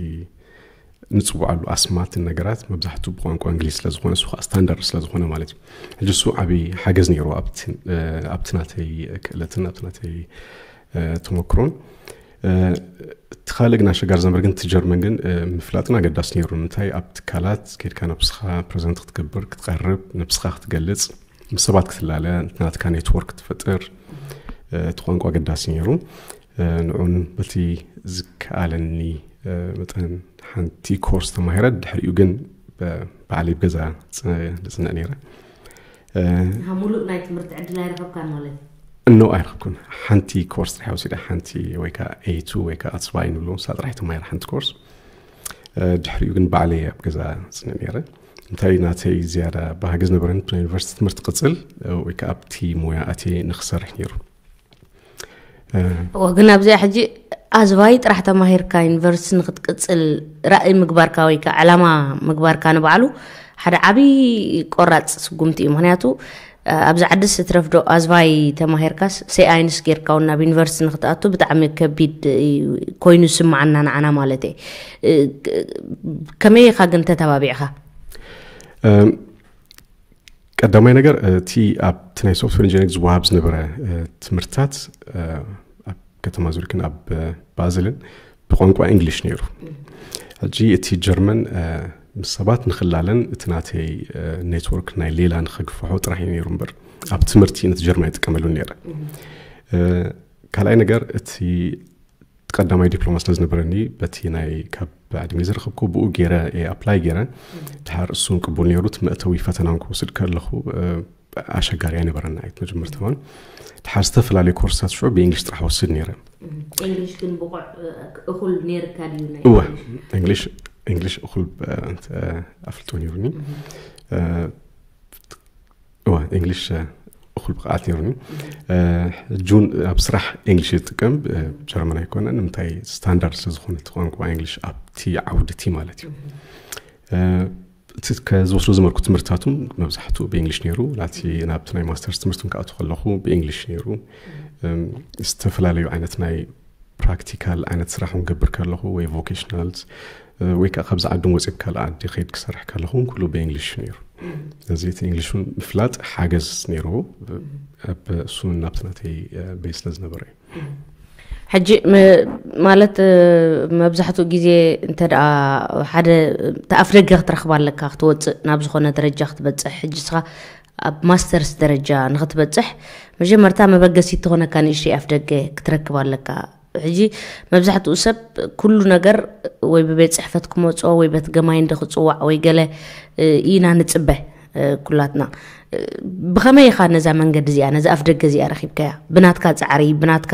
ንፅውዓሉ ኣስማትን ነገራት መብዛሕትኡ ብቋንቋ እንግሊዝ ስለዝኾነ እሱ ከዓ ስታንዳርድ ስለዝኾነ ማለት እዩ። ሕጂ እሱ ዓብዪ ሓገዝ ነይሩ ኣብቲ ናተይ ክእለትን ኣብቲ ናተይ ተመክሮን። እቲ ካልእ ግን ኣሸጋሪ ዘንበር ግን እቲ ጀርመን ግን ምፍላጥን ኣገዳሲ ነይሩ። ንምንታይ ኣብ ትካላት ከድካ ነብስኻ ፕረዘንት ክትገብር ክትቀርብ ነብስኻ ክትገልፅ ምስ ሰባት ክትላለ ናትካ ኔትወርክ ክትፈጥር እቲ ቋንቋ ኣገዳሲ ነይሩ። ንዑን በቲ ዝከኣለኒ መጠን ሓንቲ ኮርስ ተማሂረ ድሕሪኡ ግን ባዕለይ ብገዛ ዝፅንዕ ነይረ። ሙሉእ ናይ ትምህርቲ ዕድል ኣይረኸብካን ማለት እዩ? እኖ ኣይረኽብኩን። ሓንቲ ኮርስ ጥራሕ ወሲደ ሓንቲ ወይ ከዓ ኤቱ ወይ ከዓ ኣፅባይ ንብሎ ንሳ ጥራሕ ተማሂረ ሓንቲ ኮርስ ድሕሪኡ ግን ባዕለይ ኣብ ገዛ ፅንዕ ነይረ። እንታይ ናተይ ዝያዳ ባህጊ ዝነበረኒ ናይ ዩኒቨርሲቲ ትምህርቲ ቅፅል ወይ ከዓ ኣብቲ ሞያ ኣትየ ንክሰርሕ ነይሩ። እወ ግን ኣብዚኣ ሕጂ ኣዝባይ ጥራሕ ተማሂርካ ዩኒቨርሲቲ ንክትቅፅል ራእይ ምግባርካ ወይ ከዓ ዕላማ ምግባርካ ንባዕሉ ሓደ ዓብዪ ቆራፅ ስጉምቲ እዩ። ምክንያቱ ኣብዚ ዓድስ እትረፍዶ ኣዝባይ ተማሂርካስ ሰይኣይንስ ጌርካ እውን ናብ ዩኒቨርሲቲ ንክትኣቱ ብጣዕሚ ከቢድ ኮይኑ ስማዓና ንዓና ማለት እየ። ከመይ ኢኻ ግን ተተባቢዕካ? ቀዳማይ ነገር እቲ ኣብቲ ናይ ሶፍትዌር ኢንጂነሪንግ ዝወሃብ ዝነበረ ትምህርትታት ኣብ ከተማ ዙሪክን ኣብ ባዝልን ብቋንቋ እንግሊሽ ነይሩ። ሕጂ እቲ ጀርመን ምስ ሰባት ንኽላለን እቲ ናተይ ኔትወርክ ናይ ሌላ ንኸግፍሖ ጥራሕ እዩ ነይሩ እምበር ኣብ ትምህርቲ ነቲ ጀርመን ኣይጥቀመሉን ነይረ። ካልኣይ ነገር እቲ ቀዳማይ ዲፕሎማ ስለ ዝነበረኒ በቲ ናይ ካብ ዓዲ እንግሊዝ ረኸብኩ ብኡ ገይረ ኣፕላይ ገይረ ድሓር እሱን ቅቡል ነይሩ። እቲ መእተዊ ፈተናን ክወስድ ከለኹ ኣሸጋሪ ኣይነበረን። ናይት መጀመርታ ሆን ድሓር ዝተፈላለዩ ኮርሳት ሽዑ ብእንግሊሽ ጥራሕ ወስድ ነይረ። እንግሊሽ ግን ብቑዕ እኹል ነይርካ ድዩ? ናይ እወ እንግሊሽ? እንግሊሽ እንግሊሽ እኹል ኣፍልጦ ነይሩኒ። እወ እንግሊሽ እኹል ብቕዓት ነይሩኒ። ጁን ኣብ ስራሕ እንግሊሽ ዝጥቀም ጀርመን ኣይኮነን። ንምንታይ ስታንዳርድ ስለ ዝኾነ እቲ ቋንቋ እንግሊሽ ኣብቲ ዓውዲ እቲ ማለት እዩ። እቲ ከዝወስዶ ዝመርኩ ትምህርትታቱም መብዛሕትኡ ብእንግሊሽ ነይሩ። ናቲ ናብቲ ናይ ማስተርስ ትምህርቱን ክኣቱ ከለኹ ብእንግሊሽ ነይሩ። ዝተፈላለዩ ዓይነት ናይ ፕራክቲካል ዓይነት ስራሕ ንገብር ከለኹ ወይ ቮኬሽናልስ ወይ ከዓ ካብዚ ዓዲ ወፂእ ካልእ ዓዲ ከይድ ክሰርሕ ከለኹ ኩሉ ብእንግሊሽ ነይሩ። ስለዚ እቲ እንግሊሹን ምፍላጥ ሓገዝ ነይሩ። ኣብ እሱን ናብቲ ናተይ ቤስ ስለ ዝነበረ እዩ። ሕጂ ማለት መብዛሕትኡ ግዜ እንተ ደኣ ሓደ ኣፍ ደገ ክትረኽባ ኣለካ ክትወፅእ ናብ ዝኾነ ደረጃ ክትበፅሕ። ሕጂ ስኻ ኣብ ማስተርስ ደረጃ ንክትበፅሕ መጀመርታ መበገሲት ትኾነካ ንእሽተይ ኣፍ ደገ ክትረክብ ኣለካ። ሕጂ መብዛሕትኡ ሰብ ኩሉ ነገር ወይ ብቤት ፅሕፈት ክመፅኦ ወይ በቲ ገማይንዲ ክፅዋዕ ወይ ገለ ኢና ንፅበ ኩላትና። ብኸመይ ኢኻ ነዛ መንገዲ እዚኣ ነዛ ኣፍ ደገ እዚኣ ረኺብካያ? ብናትካ ፃዕሪ ብናትካ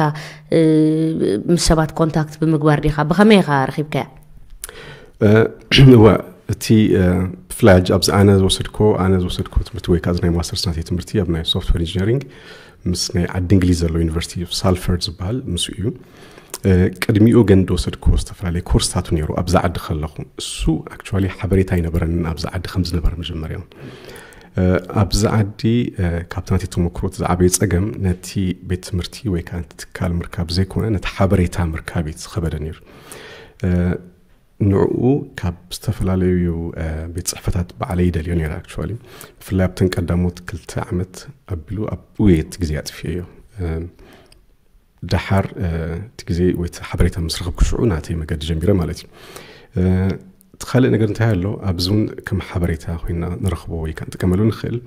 ምስ ሰባት ኮንታክት ብምግባር ዲኻ? ብኸመይ ኢኻ ረኺብካያ? እዋ እቲ ብፍላይ ሕጂ ኣብዚ ኣነ ዝወሰድኮ ኣነ ዝወሰድኮ ትምህርቲ ወይ ከዓ ናይ ማስተርስ ናተይ ትምህርቲ ኣብ ናይ ሶፍትዌር ኢንጂነሪንግ ምስ ናይ ዓዲ እንግሊዝ ዘሎ ዩኒቨርሲቲ ሳልፈርድ ዝበሃል ምስ እዩ። ቅድሚኡ ግን ዝወሰድኮ ዝተፈላለዩ ኮርስታቱ ነይሩ ኣብዛ ዓዲ ከለኹ። እሱ ኣክቹዋሊ ሓበሬታ ኣይነበረንን ኣብዛ ዓዲ ከም ዝነበረ መጀመርያ ኣብዚ ዓዲ ካብቲ ናተይ ተመክሮ እቲ ዝዓበየ ፀገም ነቲ ቤት ትምህርቲ ወይ ከዓ ነቲ ትካል ምርካብ ዘይኮነ ነቲ ሓበሬታ ምርካብ እዩ ዝኸበደ ነይሩ። ንዕኡ ካብ ዝተፈላለዩ ቤት ፅሕፈታት ባዕለይ ይደልዮ ነይረ። ኣክቹዋሊ ብፍላይ ኣብተን ቀዳሞት ክልተ ዓመት ኣቢሉ ኣብኡ እየ እቲ ግዜ ኣጥፊኤዮ። ደሓር እቲ ግዜ ወይ እቲ ሓበሬታ ምስ ረኸብኩ ሽዑ ናተይ መገዲ ጀሚረ ማለት እዩ። እቲ ካልእ ነገር እንታይ ኣሎ ኣብዚ እውን ከም ሓበሬታ ኮይና ንረኽቦ ወይ ከዓ ንጥቀመሉ ንኽእል።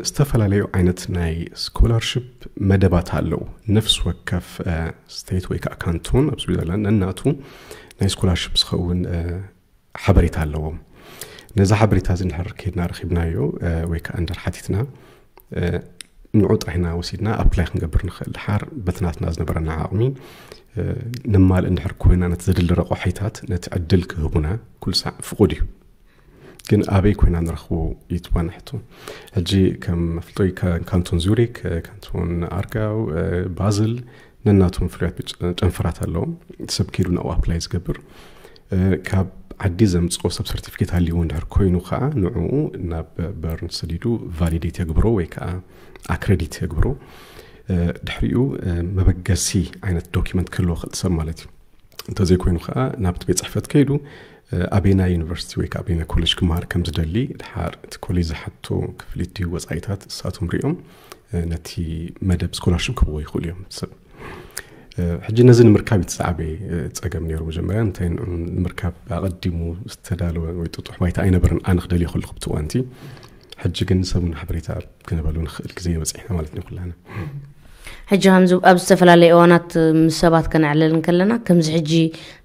ዝተፈላለዩ ዓይነት ናይ ስኮላርሽፕ መደባት ኣለዉ። ነፍሲ ወከፍ ስቴት ወይ ከዓ ካንቶን ኣብ ስዊዘርላንድ ነናቱ ናይ ስኮላርሽፕ ዝኸውን ሓበሬታ ኣለዎም። ነዚ ሓበሬታ እዚ እንድሕር ከይድና ረኺብናዮ ወይ ከዓ እንድሕር ሓቲትና ንዑ ጥራሕና ወሲድና ኣፕላይ ክንገብር ንኽእል። ድሓር በቲ ናትና ዝነበረና ዓቕሚ ነማልእ እንድሕር ኮይና ነቲ ዘድሊ ረቋሒታት ነቲ ዕድል ክህቡና ኩሉ ሳዕ ፍቑድ እዩ። ግን ኣበይ ኮይና ንረኽቦ እዩ እቲ ዋና ሕቶ። ሕጂ ከም መፍልጦይ ካንቶን ዙሪክ፣ ካንቶን ኣርጋው፣ ባዝል ነናቶም ፍሉያት ጨንፈራት ኣለዎም። ሰብ ከይዱ ናብኡ ኣፕላይ ዝገብር ካብ ዓዲ ዘምፅኦ ሰብ ሰርቲፊኬት ሃልይዎ እንድሕር ኮይኑ ከዓ ንዕኡ ናብ በርን ሰዲዱ ቫሊዴት የግብሮ ወይ ከዓ ኣክሬዲት የግብሮ። ድሕሪኡ መበገሲ ዓይነት ዶኪመንት ክህልዎ ክእል ሰብ ማለት እዩ። እንተዘይኮይኑ ከዓ ናብቲ ቤት ፅሕፈት ከይዱ ኣበይና ዩኒቨርሲቲ ወይ ከዓ ኣበይና ኮሌጅ ክመሃር ከም ዝደሊ ድሓር እቲ ኮሌጅ ዝሓቶ ክፍሊት ድዩ ወፃኢታት እሳቶም ሪኦም ነቲ መደብ ስኮላርሽፕ ክህብዎ ይኽእሉ እዮም ሰብ። ሕጂ ነዚ ንምርካብ እቲ ዝዓበየ ፀገም ነይሩ። መጀመርያ እንታይ ንምርካብ ኣቐዲሙ ዝተዳለወ ወይ ጥጡሕ ባይታ ኣይነበረን። ኣነ ክደልዮ ከለኹ ብቲ እዋንቲ ሕጂ ግን ሰሙን ሓበሬታ ክነበሉ ንኽእል ግዜ በፂሕና ማለት እዩ ኩላና። ሕጂ ከምዚ ኣብ ዝተፈላለዩ እዋናት ምስ ሰባት ከነዕልል እንከለና ከምዚ ሕጂ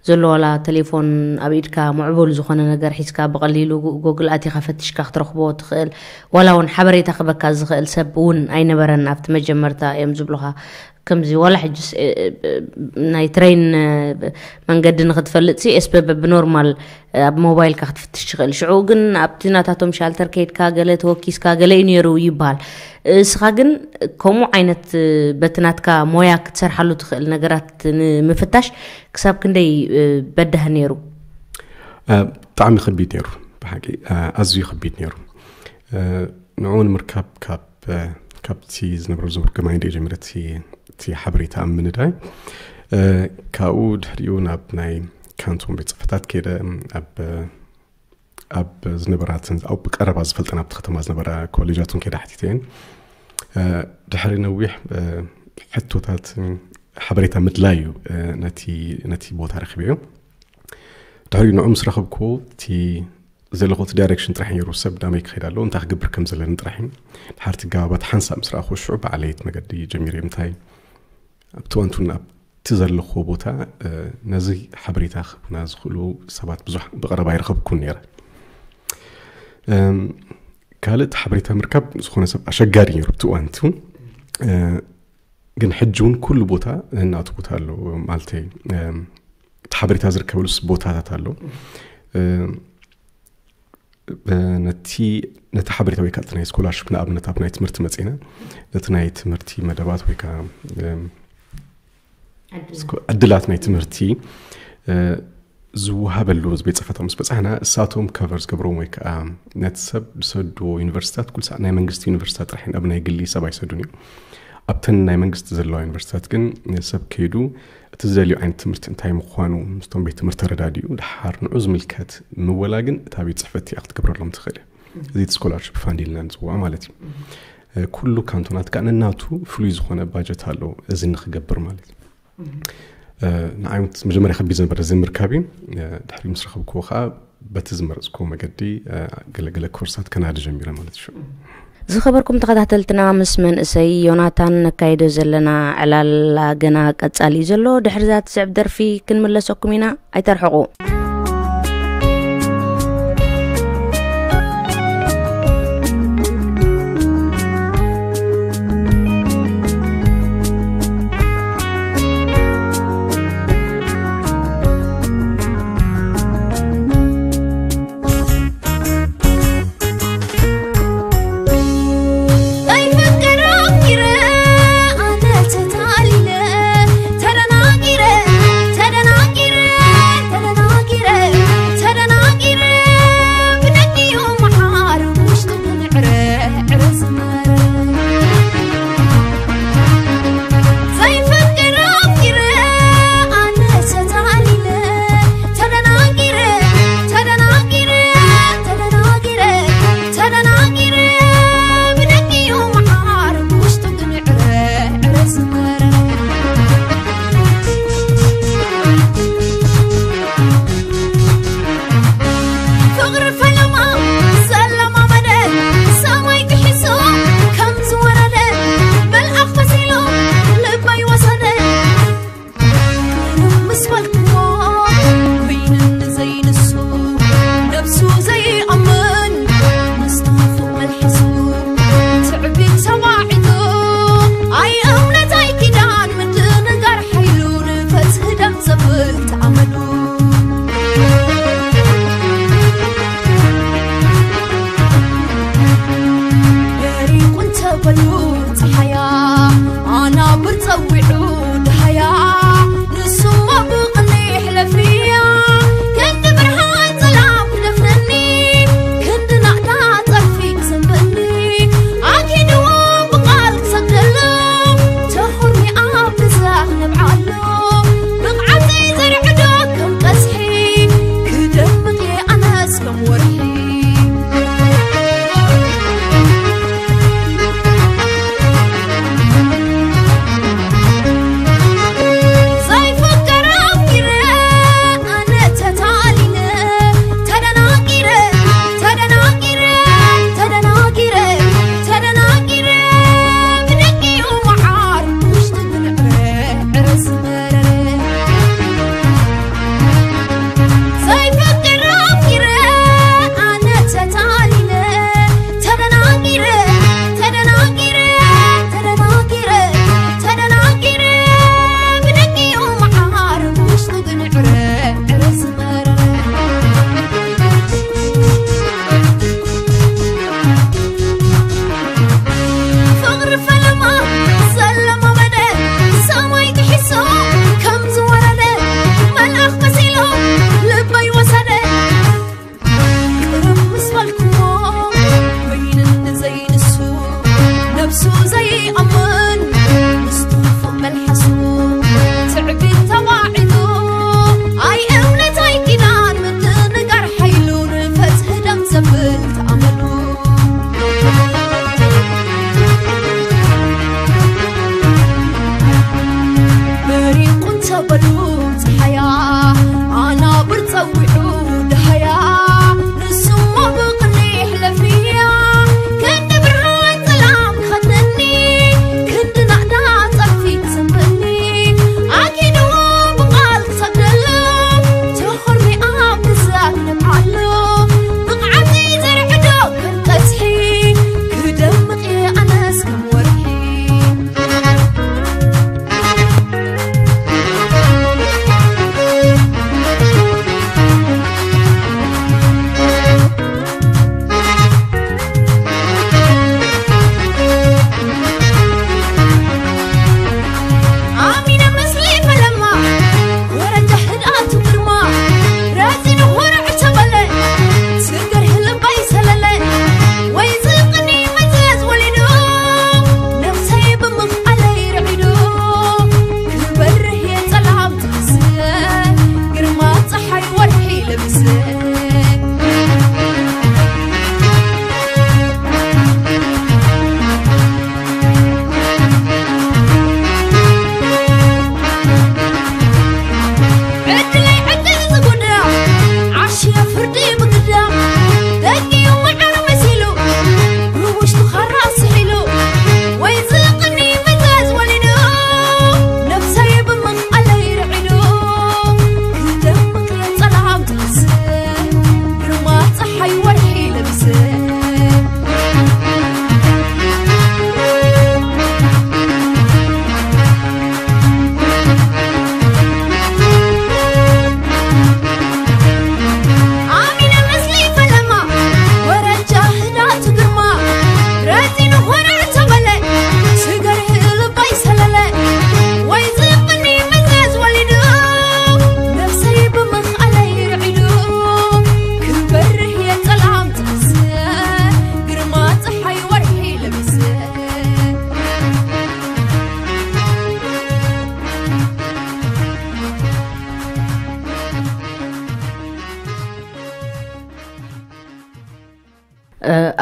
ዘሎ ዋላ ቴሌፎን ኣብ ኢድካ ምዕቡል ዝኾነ ነገር ሒዝካ ብቐሊሉ ጎግል ኣቲኻ ፈትሽካ ክትረኽቦ ትኽእል። ዋላ እውን ሓበሬታ ክበካ ዝኽእል ሰብ እውን ኣይነበረን ኣብቲ መጀመርታ እዮም ዝብሉኻ። ከምዚ ዋላ ሕጅስ ናይ ትሬን መንገዲ ንክትፈልጥ ሲ ኤስበበ ብኖርማል ኣብ ሞባይልካ ክትፍትሽ ትኽእል። ሽዑ ግን ኣብቲ ናታቶም ሻልተር ከይድካ ገለ ተወኪስካ ገለ እዩ ነይሩ ይበሃል። እስኻ ግን ከምኡ ዓይነት በቲ ናትካ ሞያ ክትሰርሓሉ ትኽእል ነገራት ንምፍታሽ ክሳብ ክንደይ በዳህ ነይሩ? ብጣዕሚ ከቢድ ነይሩ። ብሓቂ ኣዝዩ ከቢድ ነይሩ። ንዕኡ ንምርካብ ካብ ካብቲ ዝነበረ ዝነበሩ ገማይ እንደ ጀሚረ እቲ ሓበሬታ ኣብ ምንዳይ ካብኡ ድሕሪኡ ናብ ናይ ካንቶን ቤት ፅሕፈታት ከይደ ኣብ ኣብ ዝነበራትን ኣብ ቀረባ ዝፈልጠን ኣብቲ ከተማ ዝነበራ ኮሌጃትን ከይደ ሓቲተየን ድሕሪ ነዊሕ ሕቶታት ሓበሬታ ምድላይ እዩ ነቲ ቦታ ረኪበዮ። ድሕሪኡ ንዑ ምስ ረኸብኩ እቲ ዘለኹ እቲ ዳይሬክሽን ጥራሕ ነይሩ። ሰብ ናበይ ክኸይድ ኣለዎ፣ እንታይ ክገብር ከም ዘለኒ ጥራሕ እዩ። ድሓርቲ ጋባባት ሓንሳብ ምስ ረኣኹ ሽዑ ባዕለይ እቲ መገዲ ጀሚረ። እንታይ ኣብቲ ዋንቱን ኣብቲ ዘለኹዎ ቦታ ነዚ ሓበሬታ ክህቡና ዝኽእሉ ሰባት ብዙሕ ብቐረባ ይረኸብኩን ነይረ። ካልእ እቲ ሓበሬታ ምርካብ ዝኾነ ሰብ ኣሸጋሪ ነይሩ ኣብቲ እዋን እቲ። ግን ሕጂ እውን ኩሉ ቦታ እናቱ ቦታ ኣሎ። ማለተይ እቲ ሓበሬታ ዝርከበሉስ ቦታታት ኣሎ። ነቲ ነቲ ሓበሬታ ወይ ከዓ ናይ ስኮላርሽፕ ንኣብነት ኣብ ናይ ትምህርቲ መፅና ነቲ ናይ ትምህርቲ መደባት ወይ ከዓ ዕድላት ናይ ትምህርቲ ዝወሃበሉ ቤት ፅሕፈቶም ምስ በፃሕና እሳቶም ከቨር ዝገብርዎም ወይ ከዓ ነቲ ሰብ ዝሰድዎ ዩኒቨርሲታት ኩሉ ሰዓት ናይ መንግስቲ ዩኒቨርሲታት ጥራሕ ኣብ ናይ ግሊ ሰብ ኣይሰዱን እዮም። ኣብተን ናይ መንግስቲ ዘለዋ ዩኒቨርሲታት ግን ሰብ ከይዱ እቲ ዝደልዩ ዓይነት ትምህርቲ እንታይ ምዃኑ ምስቶም ቤት ትምህርቲ ተረዳዲኡ ድሓር ንዑ ዝምልከት ምወላ ግን እታ ቤት ፅሕፈት እያ ክትገብረሎም ትኽእል። እዚ እቲ ስኮላርሽፕ ፋንድ ኢልና ንፅውዖ ማለት እዩ። ኩሉ ካንቶናት ከዓ ነናቱ ፍሉይ ዝኾነ ባጀት ኣለዎ እዚ ንክገብር ማለት እዩ። ንዓይ እውን መጀመርያ ከቢድ ዝነበረ እዚ ምርካብ እዩ። ድሕሪ ምስ ረኸብክዎ ከዓ በቲ ዝመረፅክዎ መገዲ ገለገለ ኮርሳት ከናዲ ጀሚረ ማለት እዩ። ዝኸበርኩም ተኸታተልትና፣ ምስ መንእሰይ ዮናታን ነካይዶ ዘለና ዕላላ ገና ቀጻሊ እዩ ዘሎ። ድሕሪ እዛ ትስዕብ ደርፊ ክንምለሰኩም ኢና፣ ኣይተርሕቑ።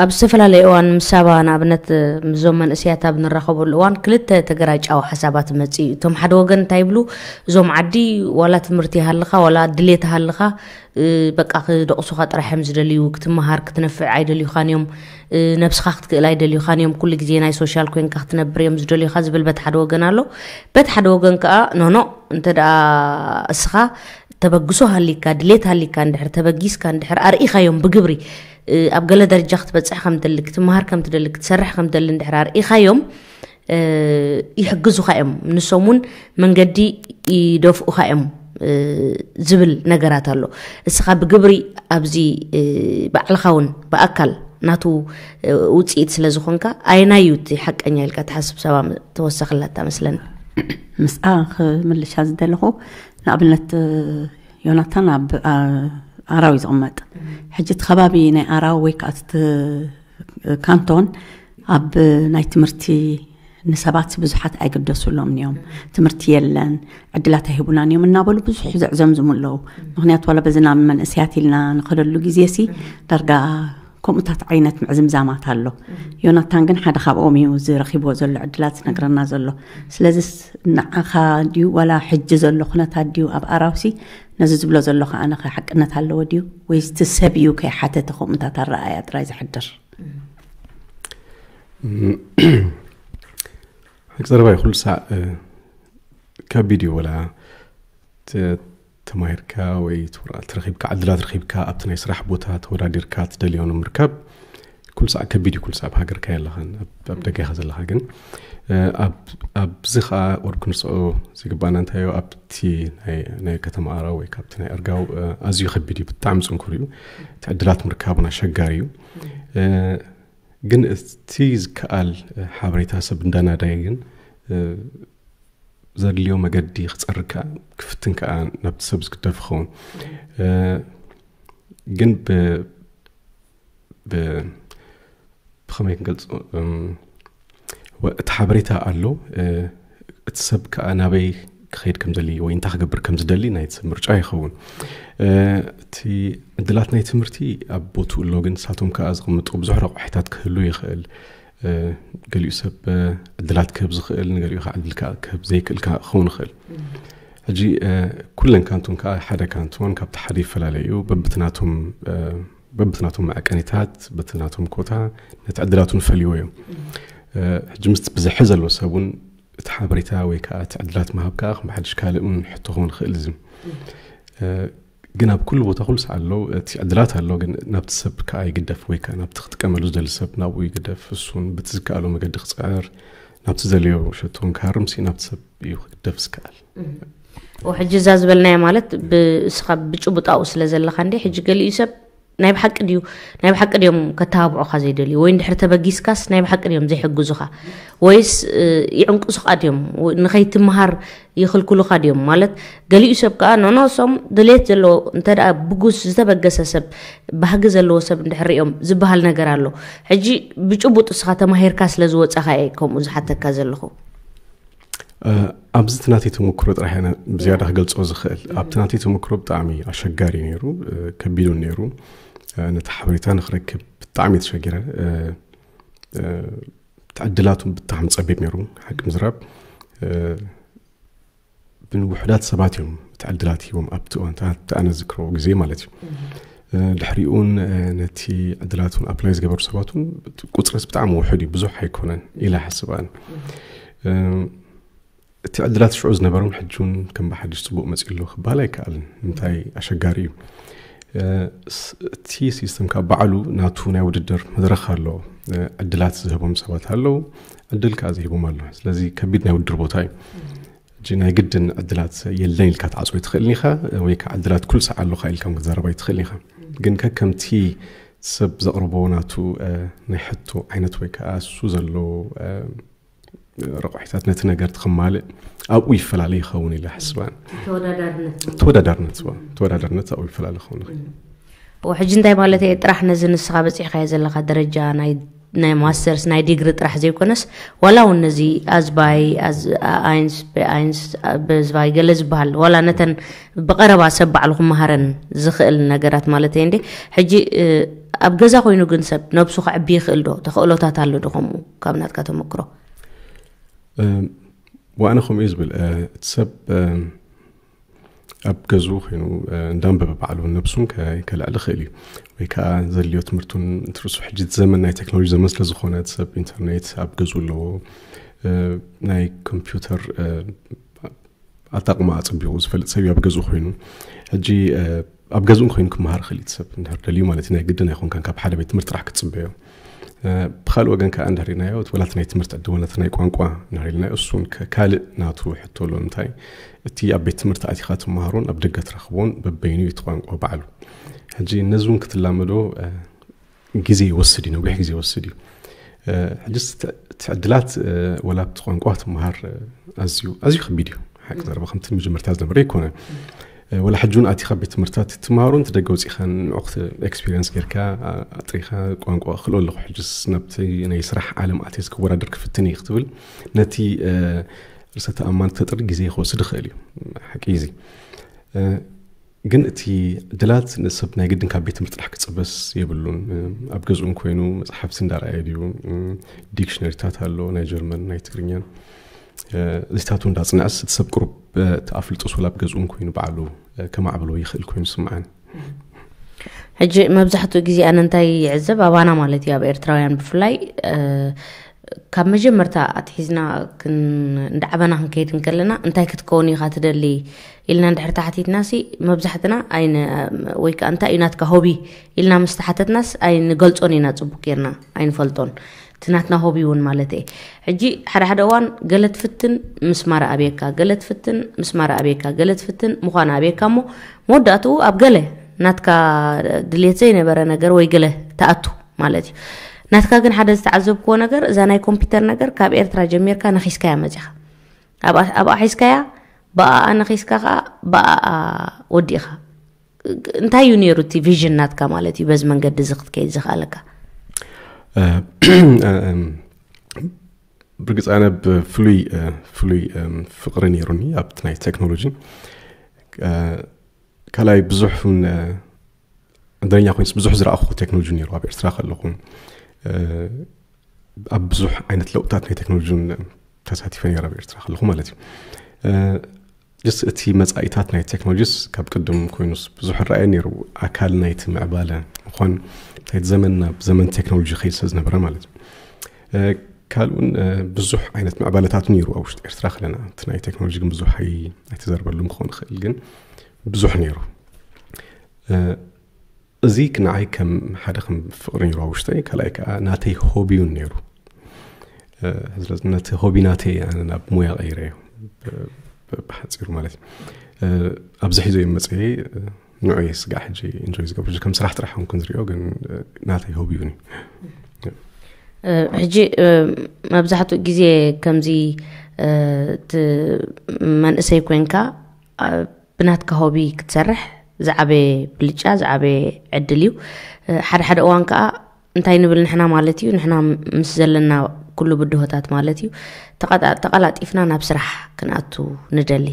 ኣብ ዝተፈላለየ እዋን ምስ ሳባ ንኣብነት ምስዞም መንእሰያት ኣብ ንራኸበሉ እዋን ክልተ ተገራጫዊ ሓሳባት መጽእ እዩ። እቶም ሓደ ወገን እንታይ ይብሉ? እዞም ዓዲ ዋላ ትምህርቲ ይሃልኻ ዋላ ድሌት ይሃልኻ በቃ ክደቕሱኻ ጥራሕ እዮም ዝደልዩ። ክትመሃር ክትነፍዕ ኣይደልዩኻን እዮም። ነብስኻ ክትክእል ኣይደልዩኻን እዮም። ኩሉ ግዜ ናይ ሶሻል ኮይንካ ክትነብር እዮም ዝደልዩኻ ዝብል በቲ ሓደ ወገን ኣሎ። በቲ ሓደ ወገን ከዓ ኖኖ እንተ ደኣ እስኻ ተበግሶ ሃሊካ ድሌት ሃሊካ እንድሕር ተበጊስካ እንድሕር ኣርኢኻዮም ብግብሪ ኣብ ገለ ደረጃ ክትበፅሕ ከም ትደሊ ክትመሃር ከም ትደሊ ክትሰርሕ ከም ትደሊ እንድሕር ኣርኢኻዮም ይሕግዙኻ እዮም። ንሶም እውን መንገዲ ይደፍኡኻ እዮም ዝብል ነገራት ኣሎ። እስኻ ብግብሪ ኣብዚ ባዕልኻ እውን ብኣካል ናቱ ውፅኢት ስለ ዝኾንካ ኣየናይ እዩ እቲ ሓቀኛ ኢልካ ትሓስብ? ሰባ ተወሰኽላታ መስለኒ። ምስኣ ክምልሻ ዝደለኹ ንኣብነት ዮናታን ኣብ ኣራው እዩ ዝቕመጥ። ሕጂ እቲ ከባቢ ናይ ኣራው ወይ ከዓ እቲ ካንቶን ኣብ ናይ ትምህርቲ ንሰባት ብዙሓት ኣይግደሱሎም እዮም። ትምህርቲ የለን፣ ዕድላት ኣይህቡናን እዮም እናበሉ ብዙሕ ዘዕዘምዝሙ ኣለዉ። ምክንያቱ ዋላ በዚ ናብ መንእሰያት ኢልና ንኸደሉ ግዜ ሲ ዳርጋ ከምኡታት ዓይነት ምዕዝምዛማት ኣሎ። ዮናታን ግን ሓደ ካብኦም እዩ እዚ ረኺብዎ ዘሎ ዕድላት ዝነግረና ዘሎ። ስለዚ ንዓኻ ድዩ ዋላ ሕጂ ዘሎ ኩነታት ድዩ ኣብ ኣራውሲ ነዚ ዝብሎ ዘሎ ከዓነ ሓቅነት ኣለዎ ድዩ ወይስ እቲ ሰብ እዩ ከይሓተተ ከምኡታት ኣረኣያ ጥራይ ዝሕድር? ሓቂ ዘረባይ ኩሉ ሳዕ ከቢድ እዩ። ወላ ተማሂርካ ወይ ትወርዓት ረኺብካ ዕድላት ረኺብካ ኣብቲ ናይ ስራሕ ቦታ ተወዳዲርካ ትደልዮ ንምርካብ ኩሉ ሳዕ ከቢድ እዩ። ኩሉ ሳዕ ኣብ ሃገርካ የለኻን ኣብ ደገኻ ዘለኻ ግን ኣብዚ ከዓ ቁርብ ክንርስዖ ዝግባእና እንታዮ ኣብቲ ናይ ከተማ ኣራው ወይ ካብቲ ናይ ኣርጋው ኣዝዩ ከቢድ እዩ። ብጣዕሚ ፅንኩር እዩ። እቲ ዕድላት ምርካቡን ኣሸጋሪ እዩ። ግን እቲ ዝከኣል ሓበሬታ ሰብ እንዳናዳየ ግን ዘድልዮ መገዲ ክፀርግ ከዓ ክፍትን ከዓ ናብቲ ሰብ ዝግደፍ ይኸውን። ግን ብኸመይ ክንገልፆ እቲ ሓበሬታ ኣሎ። እቲ ሰብ ከዓ ናበይ ክኸይድ ከም ዘድሊ ወይ እንታይ ክገብር ከም ዝደሊ ናይቲ ሰብ ምርጫ ይኸውን። እቲ ዕድላት ናይ ትምህርቲ ኣብ ቦትኡ ኣሎ፣ ግን ንሳቶም ከዓ ዝቕምጡ ብዙሕ ረቑሒታት ክህሉ ይኽእል። ገሊኡ ሰብ ዕድላት ክህብ ዝኽእል፣ ንገሊኡ ከዓ ዕድል ከዓ ክህብ ዘይክእል ከዓ ክኸውን ይኽእል። ሕጂ ኩለን ካንቶን ከዓ ሓደ ካንቶን ካብቲ ሓደ ይፈላለ እዩ። በብትናቶም በብትናቶም መዐቀኒታት በትናቶም ኮታ ነቲ ዕድላቱ ንፈልይዎ እዮም። ሕጂ ምስ ብዝሒ ዘሎ ሰብ እውን እቲ ሓበሬታ ወይ ከዓ እቲ ዕድላት ምሃብ ከዓ ከም ሓድሽ ካልእ እውን ሕቶ ክኸውን ይኽእል። እዚ ግን ኣብ ኩሉ ቦታ ኩሉ ሰዓት ኣሎ፣ እቲ ዕድላት ኣሎ፣ ግን ናብቲ ሰብ ከዓ ይግደፍ ወይ ከዓ ናብቲ ክጥቀመሉ ዝደሊ ሰብ ናብኡ ይግደፍ። እሱን በቲ ዝከኣሎ መገዲ ክፅዕር ናብቲ ዘልዮ ሸቶን ክሃርምሲ ናብቲ ሰብ እዩ ክግደፍ ዝከኣል። ሕጂ እዛ ዝበልናያ ማለት ብእስኻ ብጭቡጣኡ ስለ ዘለኻ እንዴ ሕጂ ገሊኡ ሰብ ናይ ብሓቂ ድዩ ናይ ብሓቂ ድዮም ከተባብዑኻ ዘይደልዩ ወይ እንድሕር ተበጊስካስ ናይ ብሓቂ ድዮም ዘይሕግዙኻ ወይስ ይዕንቁስኻ ድዮም ንኸይትምሃር ይኽልክሉኻ ድዮም ማለት ገሊኡ ሰብ ከዓ ኖኖሶም ድሌት ዘለዎ እንተ ብጉስ ዝተበገሰ ሰብ ባህጊ ዘለዎ ሰብ እንድሕር ሪኦም ዝበሃል ነገር ኣሎ። ሕጂ ብጭቡጥ እስኻ ተማሂርካ ስለ ዝወፃኻ እየ ከምኡ ዝሓተካ ዘለኹ። ኣብዚ እቲ ናተይ ተመክሮ ጥራሕ እየ ብዝያዳ ክገልፆ ዝኽእል። ኣብቲ ናተይ ተመክሮ ብጣዕሚ ኣሸጋሪ እዩ ነይሩ፣ ከቢድ እውን ነይሩ። ነቲ ሓበሬታ ንክረክብ ብጣዕሚ እየ ተሸጊረ። እቲ ዕድላት እውን ብጣዕሚ ፀቢብ ነይሩ። ሓቂ ምዝራብ ብውሑዳት ሰባት እዮም እቲ ዕድላት ሂቦም ኣብቲ እዋን እቲ ኣነ ዝክሮ ግዜ ማለት እዩ። ድሕሪኡ እውን ነቲ ዕድላት እውን ኣፕላይ ዝገበሩ ሰባት እውን ቁፅርስ ብጣዕሚ ውሑድ እዩ፣ ብዙሕ ኣይኮነን ኢለ ይሓስብ ኣነ። እቲ ዕድላት ሽዑ ዝነበሮም ሕጂ እውን ከም ብሓድሽ ፅቡቕ መፂኡ ኣሎ ክበሃል ኣይከኣልን። እንታይ ኣሸጋሪ እዩ። እቲ ሲስተም ካብ ባዕሉ ናቱ ናይ ውድድር መድረኽ ኣለዎ። ዕድላት ዝህቦም ሰባት ኣለዉ፣ ዕድል ከዓ ዝህቦም ኣሎ። ስለዚ ከቢድ ናይ ውድድር ቦታ እዩ። ሕጂ ናይ ግድን ዕድላት የለን ኢልካ ትዓፅዎ ኣይትኽእልን ኢኻ፣ ወይ ከዓ ዕድላት ኩሉ ሰዓት ኣለኻ ኢልካ እውን ክትዛረብ ኣይትኽእልን ኢኻ። ግን ከከምቲ ሰብ ዘቕርቦ ናቱ ናይ ሕቶ ዓይነት ወይ ከዓ እሱ ዘለዎ ረቑሒታት ነቲ ነገር ትኽማልእ ኣብኡ ይፈላለ ይኸውን ኢለ ሓስባን። ተወዳዳርነት ተወዳዳርነት ኣብኡ ይፈላለ ክኸውን ይኽእል። ሕጂ እንታይ ማለት እየ ጥራሕ ነዚ ንስኻ በፂሕካዮ ዘለኻ ደረጃ ናይ ናይ ማስተርስ ናይ ዲግሪ ጥራሕ ዘይኮነስ ዋላ እውን ነዚ ኣዝባይ ኣይንስ ኣይንስ በዝባይ ገለ ዝበሃል ዋላ ነተን ብቐረባ ሰብ ባዕሉ ክመሃረን ዝኽእል ነገራት ማለት እየ እንዴ። ሕጂ ኣብ ገዛ ኮይኑ ግን ሰብ ነብሱ ከዕቢ ይኽእል ዶ? ተኽእሎታት ኣሎ ዶ ከምኡ? ካብ ናትካ ተመክሮ። ዋኣነ ከምኡ እዩ ዝብል። እቲ ሰብ ኣብ ገዝኡ ኮይኑ እንዳንበበ ባዕሉ ነብሱን ከልዕል ይኽእል እዩ። ወይ ከዓ ዘድልዮ ትምህርቱን ትርሱ ሕጂ ዘመን ናይ ቴክኖሎጂ ዘመን ስለዝኾነ ሰብ ኢንተርኔት ኣብ ገዝኡ ኣለዎ። ናይ ኮምፒውተር ኣጠቕማ ኣፅቢቑ ዝፈልጥ ሰብ ኣብ ገዝኡ ኮይኑ ሕጂ ኣብ ገዝኡ ኮይኑ ክመሃር ክእል ሰብ እንድሕር ደልዩ ማለት ናይ ግድን ኣይኮንካን ካብ ሓደ ቤት ትምህርቲ ጥራሕ ክትፅበዮ። ብካልእ ወገን ከዓ እንድሕር ኢልናዮ ወላት ናይ ትምህርቲ ዕድል ወላት ናይ ቋንቋ እንድሕር ኢልናዮ እሱን ካልእ ናቱ ሕቶ ኣሎ። እንታይ እቲ ኣብ ቤት ትምህርቲ ኣቲካ ትመሃሮን ኣብ ደገ ትረክቦን በበይኑ እዩ እቲ ቋንቋ ባዕሉ። ሕጂ ነዚ እውን ክትላመዶ ግዜ ይወስድ እዩ፣ ነዊሕ ግዜ ይወስድ እዩ። ሕጂ ትዕድላት ወላ ኣብቲ ቋንቋ ትመሃር ኣዝዩ ኣዝዩ ከቢድ እዩ። ሓቂ ዘረባ ከምቲ መጀመርታ ዝነበረ ይኮነ። ወላ ሕጂ እውን ኣቲካ ቤት ትምህርታት ትመሃሮን ትደገ ውፅኢካ ንዕኩ ኤክስፒሪንስ ጌርካ ኣጥሪካ ቋንቋ ክልኦ ኣለኩ ሕጅስ ናብቲ ናይ ስራሕ ዓለም ኣትስ ክወዳደር ክፍትን እዩ ክትብል ነቲ ርእሰ ተኣማን ተጥሪ ግዜ ክወስድ ይኽእል እዩ። ሓቂ እዚ ግን እቲ ድላት ንሰብ ናይ ግድን ካብ ቤት ትምህርቲ ጥራሕ ክፅበስ የብሉን። ኣብ ገዝኡን ኮይኑ መፅሓፍቲ እንዳረኣየ ድዩ? ዲክሽነሪታት ኣሎ ናይ ጀርመን ናይ ትግርኛን እዚታቱ እንዳፅንዐስ እቲ ሰብ ቅሩብ ተኣፍልጦ ሶላ ኣብ ገዝኡን ኮይኑ ባዕሉ ከማዕብሎ ይኽእል ኮይኑ ስምዓን። ሕጂ መብዛሕትኡ ግዜ ኣነ እንታይ ይዕዘብ ኣባና ማለት እዩ ኣብ ኤርትራውያን ብፍላይ ካብ መጀመርታ ኣትሒዝና እንዳዓበና ክንከይድ እንከለና እንታይ ክትከውን ኢኻ ትደሊ ኢልና እንድሕር ተሓቲትና ሲ መብዛሕትና ወይ ከዓ እንታይ እዩ ናትካ ሆቢ ኢልና ምስ ተሓተትናስ ኣይንገልፆን ኢና ፅቡቅ ጌርና ኣይንፈልጦን። እቲ ናትና ሆቢ እውን ማለት እየ። ሕጂ ሓደ ሓደ እዋን ገለ ትፍትን ምስማር ኣብየካ፣ ገለ ትፍትን ምስማር ኣብየካ፣ ገለ ትፍትን ምዃን ኣብየካ እሞ መወዳእትኡ ኣብ ገለ ናትካ ድሌት ዘይነበረ ነገር ወይ ገለ ተኣቱ ማለት እዩ። ናትካ ግን ሓደ ዝተዓዘብክዎ ነገር እዛ ናይ ኮምፒውተር ነገር ካብ ኤርትራ ጀሚርካ ነኺስካያ መፂኻ ኣብኣ ሒዝካያ ብኣኣ ነኺስካ ከዓ ብኣኣ ወዲእኻ እንታይ እዩ ነይሩ እቲ ቪዥን ናትካ ማለት እዩ በዚ መንገዲ እዚ ክትከይድ ዝኽኣለካ? ብርግፅ ኣነ ብፍሉይ ፍሉይ ፍቅሪ ነይሩኒ ኣብቲ ናይ ቴክኖሎጂ። ካልኣይ ብዙሕ ዕድለኛ ኮይንስ ብዙሕ ዝረኣኹ ቴክኖሎጂ ነይሩ ኣብ ኤርትራ ከለኹ ኣብ ብዙሕ ዓይነት ለውጥታት ናይ ቴክኖሎጂ ተሳቲፈ ነይረ ኣብ ኤርትራ ከለኹ ማለት እዩ። ስ እቲ መፃኢታት ናይ ቴክኖሎጂስ ካብ ቅድም ኮይኑስ ብዙሕ ረኣየ ነይሩ ኣካል ናይቲ ምዕባለ ምኳን ናይቲ ዘመን ናብ ዘመን ቴክኖሎጂ ከይድ ስለ ዝነበረ ማለት እዩ። ካልኡን ብዙሕ ዓይነት ምዕባለታት ነይሩ ኣብ ውሽጢ ኤርትራ ክለና እቲ ናይ ቴክኖሎጂ ግን ብዙሕ ኣይተዘርበሉን ክኾን ይኽእል ግን ብዙሕ ነይሩ። እዚ ንዓይ ከም ሓደ ከም ፍቅሪ ነይሩ ኣብ ውሽጠይ ካልኣይ ከዓ ናተይ ሆቢ እውን ነይሩ። ስለዚ ነቲ ሆቢ ናተይ ኣነ ናብ ሙያ ቀይረዮ ብሓፂሩ ማለት እዩ። ኣብዚ ሒዞ እዩ መፅየ ንዑ ስጋዕ ሕጂ ኢንጆይ ዝገብር ከም ስራሕ ጥራሕ ን ዝሪኦ ግን ናተይ ሆቢ እውን እዩ። ሕጂ መብዛሕትኡ ግዜ ከምዚ መንእሰይ ኮንካ ብናትካ ሆቢ ክትሰርሕ ዝዓበየ ብልጫ ዝዓበየ ዕድል እዩ። ሓደ ሓደ እዋን ከዓ እንታይ ንብል ንሕና ማለት እዩ ንሕና ምስ ዘለና ኩሉ ብድሆታት ማለት እዩ ተቐላጢፍና ናብ ስራሕ ክንኣቱ ንደሊ።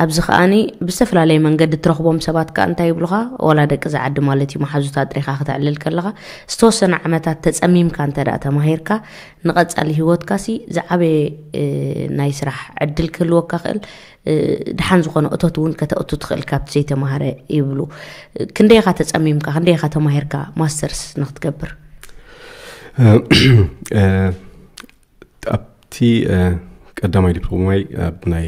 ኣብዚ ከኣኒ ብዝተፈላለየ መንገዲ ትረኽቦም ሰባት ከዓ እንታይ ይብሉኻ ወላ ደቂ ዝዓዲ ማለት እዩ መሓዙታ ጥሪኻ ክተዕልል ከለኻ ዝተወሰነ ዓመታት ተፀሚምካ እንተ ተማሂርካ ንቐፃሊ ህይወትካ ሲ ዝዓበየ ናይ ስራሕ ዕድል ክህልወካ ክእል ድሓን ዝኾነ እቶት እውን ከተእቱ ትኽእል ካብቲ ዘይተማሃረ ይብሉ። ክንደይ ኢኻ ተጸሚምካ ክንደይ ኢኻ ተማሂርካ ማስተርስ ንክትገብር? ኣብቲ ቀዳማይ ዲፕሎማይ ኣብ ናይ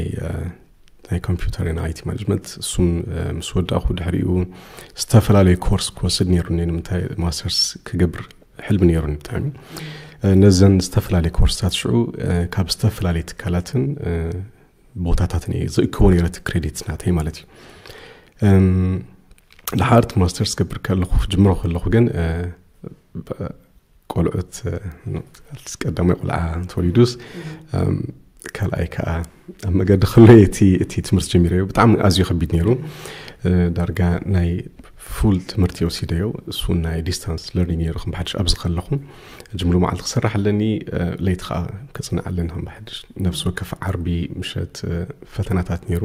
ናይ ኮምፒውተር ና ኣይቲ ማኔጅመንት እሱም ምስ ወዳእኩ ድሕሪኡ ዝተፈላለዩ ኮርስ ክወስድ ነይሩኒ ንምንታይ ማስተርስ ክገብር ሕልሚ ነይሩኒ ብጣዕሚ። ነዘን ዝተፈላለዩ ኮርስታት ሽዑ ካብ ዝተፈላለዩ ትካላትን ቦታታትን እየ ዝእክቦ ነይረ እቲ ክሬዲት ናተይ ማለት እዩ። ድሓር እቲ ማስተርስ ገብር ከለኹ ክጅምሮ ከለኹ ግን ቆልዑት ቀዳማይ ቆልዓ ተወሊዱስ ካልኣይ ከዓ ኣብ መገዲ ከሎ እቲ እቲ ትምህርቲ ጀሚረዮ ብጣዕሚ ኣዝዩ ከቢድ ነይሩ። ዳርጋ ናይ ፉል ትምህርቲ ወሲደዮ እሱ ናይ ዲስታንስ ለርኒንግ ነይሩ ከም ብሓድሽ ኣብዚ ከለኹ ጅምሉ መዓልቲ ክሰርሕ ኣለኒ ለይቲ ከዓ ክፅንዕ ኣለኒ ከም ብሓድሽ ነብሲ ወከፍ ዓርቢ ምሸት ፈተናታት ነይሩ።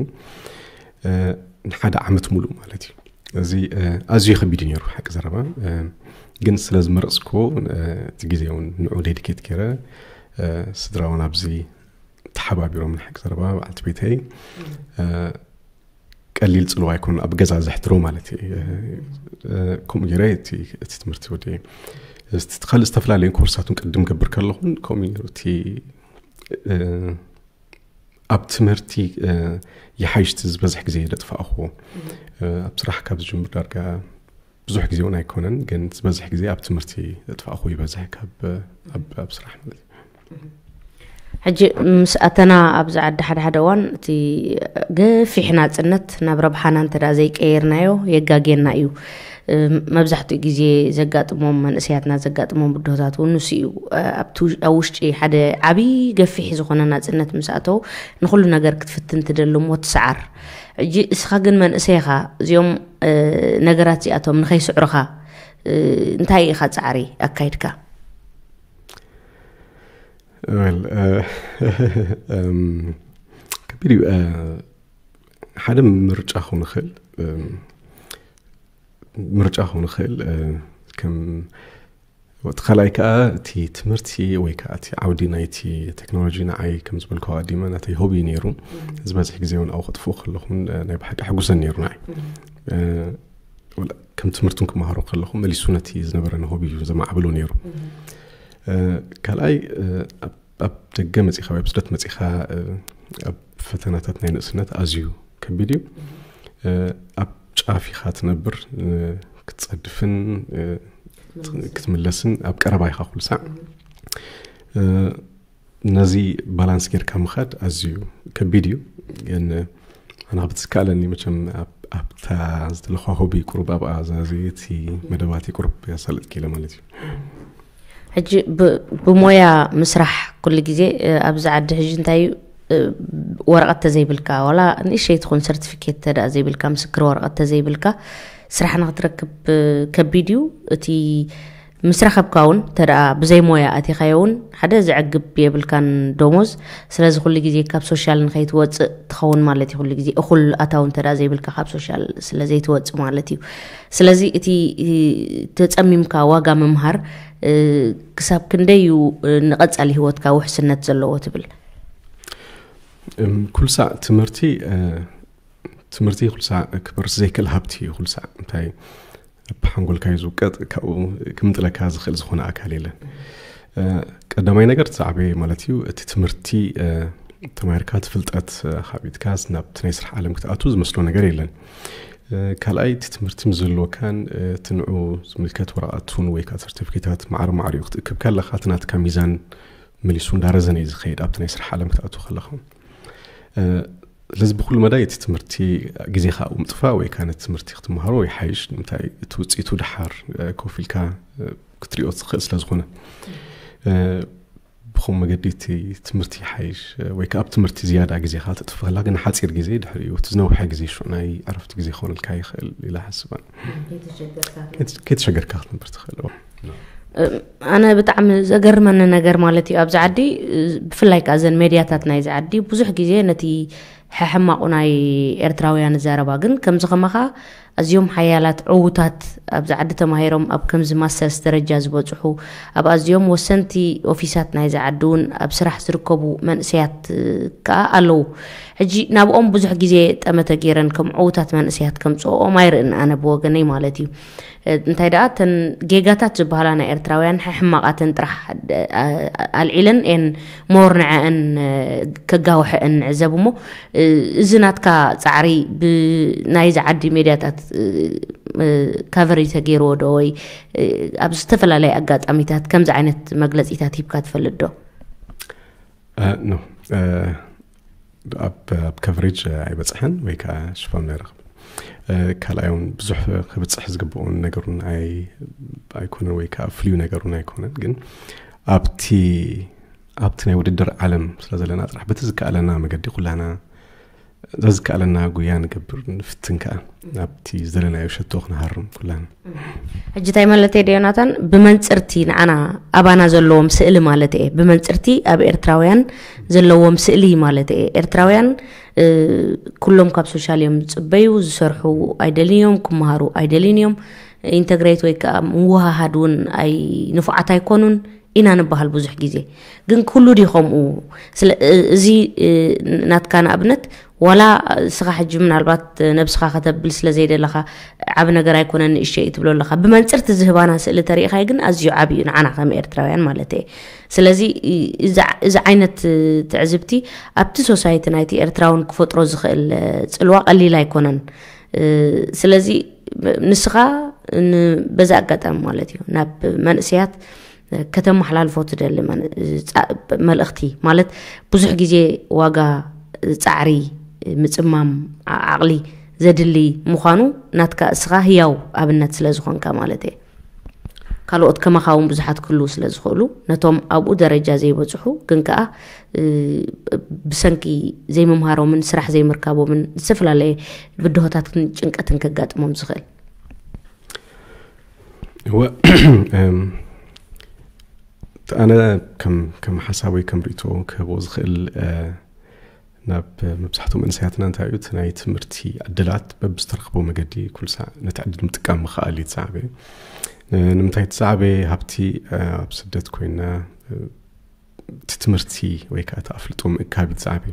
ንሓደ ዓመት ሙሉእ ማለት እዩ። እዚ ኣዝዩ ከቢድ እዩ ነይሩ ሓቂ ዘረባ። ግን ስለ ዝመረፅኩ እቲ ግዜ እውን ንዑ ዴዲኬት ገይረ፣ ስድራውን ኣብዚ ተሓባቢሮም ሓቂ ዘረባ በዓልቲ ቤተይ ቀሊል ፅልዋ ኣይኮኑ ኣብ ገዛ ዘሕድሮ ማለት እዩ። ከምኡ ገይረ እቲ ትምህርቲ ወደ ካልእ ዝተፈላለዩ ኮርሳትን ቅድም ገብር ከለኹን ከምኡ ነይሩ። እቲ ኣብ ትምህርቲ ይሓይሽቲ ዝበዝሕ ግዜ ደጥፋእኹዎ። ኣብ ስራሕ ካብ ዝጅምር ዳርጋ ብዙሕ ግዜ እውን ኣይኮነን፣ ግን ዝበዝሕ ግዜ ኣብ ትምህርቲ ደጥፋእኹ ይበዝሕ ካብ ኣብ ስራሕ ማለት እዩ። ሕጂ ምስ ኣተና ኣብዚ ዓዲ ሓደ ሓደ እዋን እቲ ገፊሕ ናፅነት ናብ ረብሓና እንተ ዘይቀየርናዮ የጋጌና እዩ። መብዛሕትኡ ግዜ ዘጋጥሞም መንእሰያትና ዘጋጥሞም ብድሆታት እውን ንሱ እዩ። ኣብ ውሽጢ ሓደ ዓብዪ ገፊሕ ዝኾነ ናፅነት ምስ ኣተው ንኩሉ ነገር ክትፍትን ትደልሞ ትሰዓር። ሕጂ እስኻ ግን መንእሰይኻ እዚኦም ነገራት እዚኣቶም ንኸይስዕሩኻ እንታይ ኢኻ ፃዕሪ ኣካይድካ? ከቢድ እዩ። ሓደ ምርጫ ክኸውን ይኽእል፣ ምርጫ ክኸውን ይኽእል። ከም እቲ ካልኣይ ከዓ እቲ ትምህርቲ ወይ ከዓ እቲ ዓውዲ ናይቲ ቴክኖሎጂ ንዓይ ከም ዝበልኩ ኣቐዲመ ናተይ ሆቢ ነይሩ። ዝበዝሕ ግዜ እውን ኣብኡ ከጥፍኡ ከለኹን ናይ ብሓቂ ሕጉሰን ነይሩ ንዓይ። ከም ትምህርቱን ክመሃሮ ከለኹ መሊሱ ነቲ ዝነበረኒ ሆቢ እዩ ዘማዕብሎ ነይሩ። ካልኣይ ኣብ ደገ መፂኻ ወይ ኣብ ስደት መፂኻ ኣብ ፈተናታት ናይ ንእስነት ኣዝዩ ከቢድ እዩ። ኣብ ጫፍ ኢኻ ትነብር፣ ክትፀድፍን ክትምለስን ኣብ ቀረባ ኢኻ ኩሉ ሳዕ። ነዚ ባላንስ ጌርካ ምኻድ ኣዝዩ ከቢድ እዩ። ግን ኣነ ክብትዝከኣለኒ መቸም ኣብታ ዝደለኳ ሆቢ ቁሩብ ኣብኣ ዛዚ እቲ መደባቲ ቁሩብ ያሳልጥ ኪለ ማለት እዩ። ሕጂ ብሞያ ምስራሕ ኩሉ ግዜ ኣብዚ ዓዲ ሕጂ እንታይ እዩ ወረቐት ተዘይብልካ ዋላ ንእሸይ ትኹን ሰርቲፊኬት ተደኣ ዘይብልካ ምስክር ወረቐት ተዘይብልካ ስራሕ ንክትረክብ ከቢድ እዩ። እቲ ምስ ረኸብካ እውን ተደኣ ብዘይ ሞያ ኣቲኻዮ እውን ሓደ ዘዕግብ የብልካን ደሞዝ። ስለዚ ኩሉ ግዜ ካብ ሶሻል ንኸይትወፅእ ትኸውን ማለት እዩ። ኩሉ ግዜ እኹል ኣታው እንተ ዘይብልካ ካብ ሶሻል ስለ ዘይትወፅእ ማለት እዩ። ስለዚ እቲ ተፀሚምካ ዋጋ ምምሃር ክሳብ ክንደይ እዩ ንቐፃሊ ህይወትካ ውሕስነት ዘለዎ ትብል? ኩሉ ሳዕ ትምህርቲ ትምህርቲ ኩሉ ሳዕ ክበርስ ዘይክእል ሃብቲ እዩ። ኩሉ ሳዕ እንታይ ኣብ ሓንጎልካ እዩ ዝውቀጥ፣ ካብኡ ክምንጥለካ ዝኽእል ዝኾነ ኣካል የለን። ቀዳማይ ነገር እቲ ዝዓበየ ማለት እዩ እቲ ትምህርቲ ተማሂርካ እቲ ፍልጠት ኣኻቢትካ ናብቲ ናይ ስራሕ ዓለም ክትኣቱ ዝመስሎ ነገር የለን። ካልኣይ እቲ ትምህርቲ ምስ ዘለወካን እቲ ንዑ ዝምልከት ወረቓቱን ወይ ከዓ ሰርቲፊኬታት ማዕረ ማዕሪኡ ክትእክብ ከለካ እቲ ናትካ ሚዛን መሊሱ እንዳረዘነ እዩ ዝኸይድ ኣብቲ ናይ ስራሕ ዓለም ክትኣቱ ከለኻ። ስለዚ ብኩሉ መዳይ እቲ ትምህርቲ ግዜኻ ኣብኡ ምጥፋእ ወይ ከዓ ነቲ ትምህርቲ ክትመሃሮ ይሓይሽ። ንምንታይ እቲ ውፅኢቱ ደሓር ኮፍ ኢልካ ክትሪኦ ትኽእል ስለ ዝኾነ። ብኸም መገዲ እቲ ትምህርቲ ይሓይሽ ወይ ከዓ ኣብ ትምህርቲ ዝያዳ ግዜኻ ተጥፍእ ከላ ግን ሓፂር ግዜ ድሕሪኡ እቲ ዝነውሐ ግዜ ሽዑ ናይ ዕረፍቲ ግዜ ክኾነልካ ይኽእል ኢላ ሓስባ። ከይተሸገርካ ክትነብር ትኽእል። ኣነ ብጣዕሚ ዘገርመኒ ነገር ማለት እዩ ኣብዚ ዓዲ ብፍላይ ከዓ እዘን ሜድያታት ናይዚ ዓዲ ብዙሕ ግዜ ነቲ ሕሕማቑ ናይ ኤርትራውያን ዘረባ ግን ከምዚ ከማኻ ኣዝዮም ሓያላት ዕዉታት ኣብዚ ዓዲ ተማሂሮም ኣብ ከምዚ ማስተርስ ደረጃ ዝበፅሑ ኣብ ኣዝዮም ወሰንቲ ኦፊሳት ናይዚ ዓዲ እውን ኣብ ስራሕ ዝርከቡ መንእሰያት ከዓ ኣለዉ። ሕጂ ናብኦም ብዙሕ ግዜ ጠመተ ገይረን ከም ዕዉታት መንእሰያት ከምፅኦም ኣይርእን ኣነ ብወገነይ ማለት እዩ። እንታይ ደኣ እተን ጌጋታት ዝበሃላ ናይ ኤርትራውያን ሕሕማቓተን ጥራሕ ኣልዒለን ኤን ሞር ንዐአን ከጋውሐአን ንዕዘብ እሞ እዚ ናትካ ፃዕሪ ብናይዚ ዓዲ ሜድያታት ካቨሬጅ ተገይርዎ ዶ ወይ ኣብ ዝተፈላለየ ኣጋጣሚታት ከምዚ ዓይነት መግለፂታት ሂብካ ትፈልጥ ዶ? ኖ ኣብ ኣብ ከቨሬጅ ኣይበፅሐን ወይ ከዓ ሽፋን ኣይረኽብን። ካልኣይ እውን ብዙሕ ክብፅሕ ዝግብኦን ነገሩን ኣይኮነን ወይ ከዓ ፍልዩ ነገሩን ኣይኮነን። ግን ኣብቲ ኣብቲ ናይ ውድድር ዓለም ስለ ዘለና ጥራሕ በቲ ዝከኣለና መገዲ ኩላና ዘዝከኣለና ጉያ ንገብር፣ ንፍትን ከኣ ኣብቲ ዝደለናዮ ሸቶ ክንሃርም ኩላን። ሕጂ እንታይ ማለት እየ ዶ ዮናታን? ብመንፅርቲ ንዓና ኣባና ዘለዎም ስእሊ ማለት እየ። ብመንፅርቲ ኣብ ኤርትራውያን ዘለዎም ስእሊ ማለት እየ። ኤርትራውያን ኩሎም ካብ ሶሻል እዮም ዝፅበዩ፣ ዝሰርሑ ኣይደልዮም፣ ክመሃሩ ኣይደልይን እዮም። ኢንተግሬት ወይ ከዓ ምውሃሃድ እውን ኣይ ንፉዓት ኣይኮኑን ኢና ንበሃል ብዙሕ ግዜ። ግን ኩሉ ድዩ ከምኡ? እዚ ናትካ ንኣብነት ዋላ እስኻ ሕጂ ምናልባት ነብስኻ ከተብል ስለ ዘይደለኻ ዓብ ነገር ኣይኮነን ንእሽተይ ትብሎ ኣለኻ። ብመንፅርቲ ዝህባና ስእሊ ተሪኢኻይ ግን ኣዝዩ ዓብ እዩ ንዓና ከም ኤርትራውያን ማለት እየ። ስለዚ እዚ ዓይነት ትዕዝብቲ ኣብቲ ሶሳይቲ ናይቲ ኤርትራውን ክፈጥሮ ዝኽእል ፅልዋ ቀሊል ኣይኮነን። ስለዚ ንስኻ በዚ ኣጋጣሚ ማለት እዩ ናብ መንእሰያት ከተመሓላልፎ ትደሊ መልእኽቲ ማለት ብዙሕ ግዜ ዋጋ ፃዕሪ ምፅማም ዓቕሊ ዘድሊ ምዃኑ ናትካ እስኻ ህያው ኣብነት ስለ ዝኾንካ ማለት እየ። ካልኦት ከማኻ እውን ብዙሓት ክህልዉ ስለ ዝኽእሉ ነቶም ኣብኡ ደረጃ ዘይበፅሑ ግን ከኣ ብሰንኪ ዘይምምሃሮምን ስራሕ ዘይምርካቦምን ዝተፈላለየ ብድሆታትን ጭንቀትን ከጋጥሞም ዝኽእል። እወ፣ ኣነ ከም ሓሳብ ወይ ከም ርእቶ ክህቦ ዝኽእል ናብ መብዛሕትኡ መንእሰያትና እንታይ እዩ እቲ ናይ ትምህርቲ ዕድላት በብዝተረኽቦ መገዲ ኩሉ ሳዕ ነቲ ዕድል ምጥቃም ምኽኣል እዩ ዝሰዓበ። ንምንታይ እቲ ዝሰዓበ ሃብቲ ኣብ ስደት ኮይና እቲ ትምህርቲ ወይ ከዓ እቲ ኣፍልጦ ምእካብ እዩ ዝሰዓበ።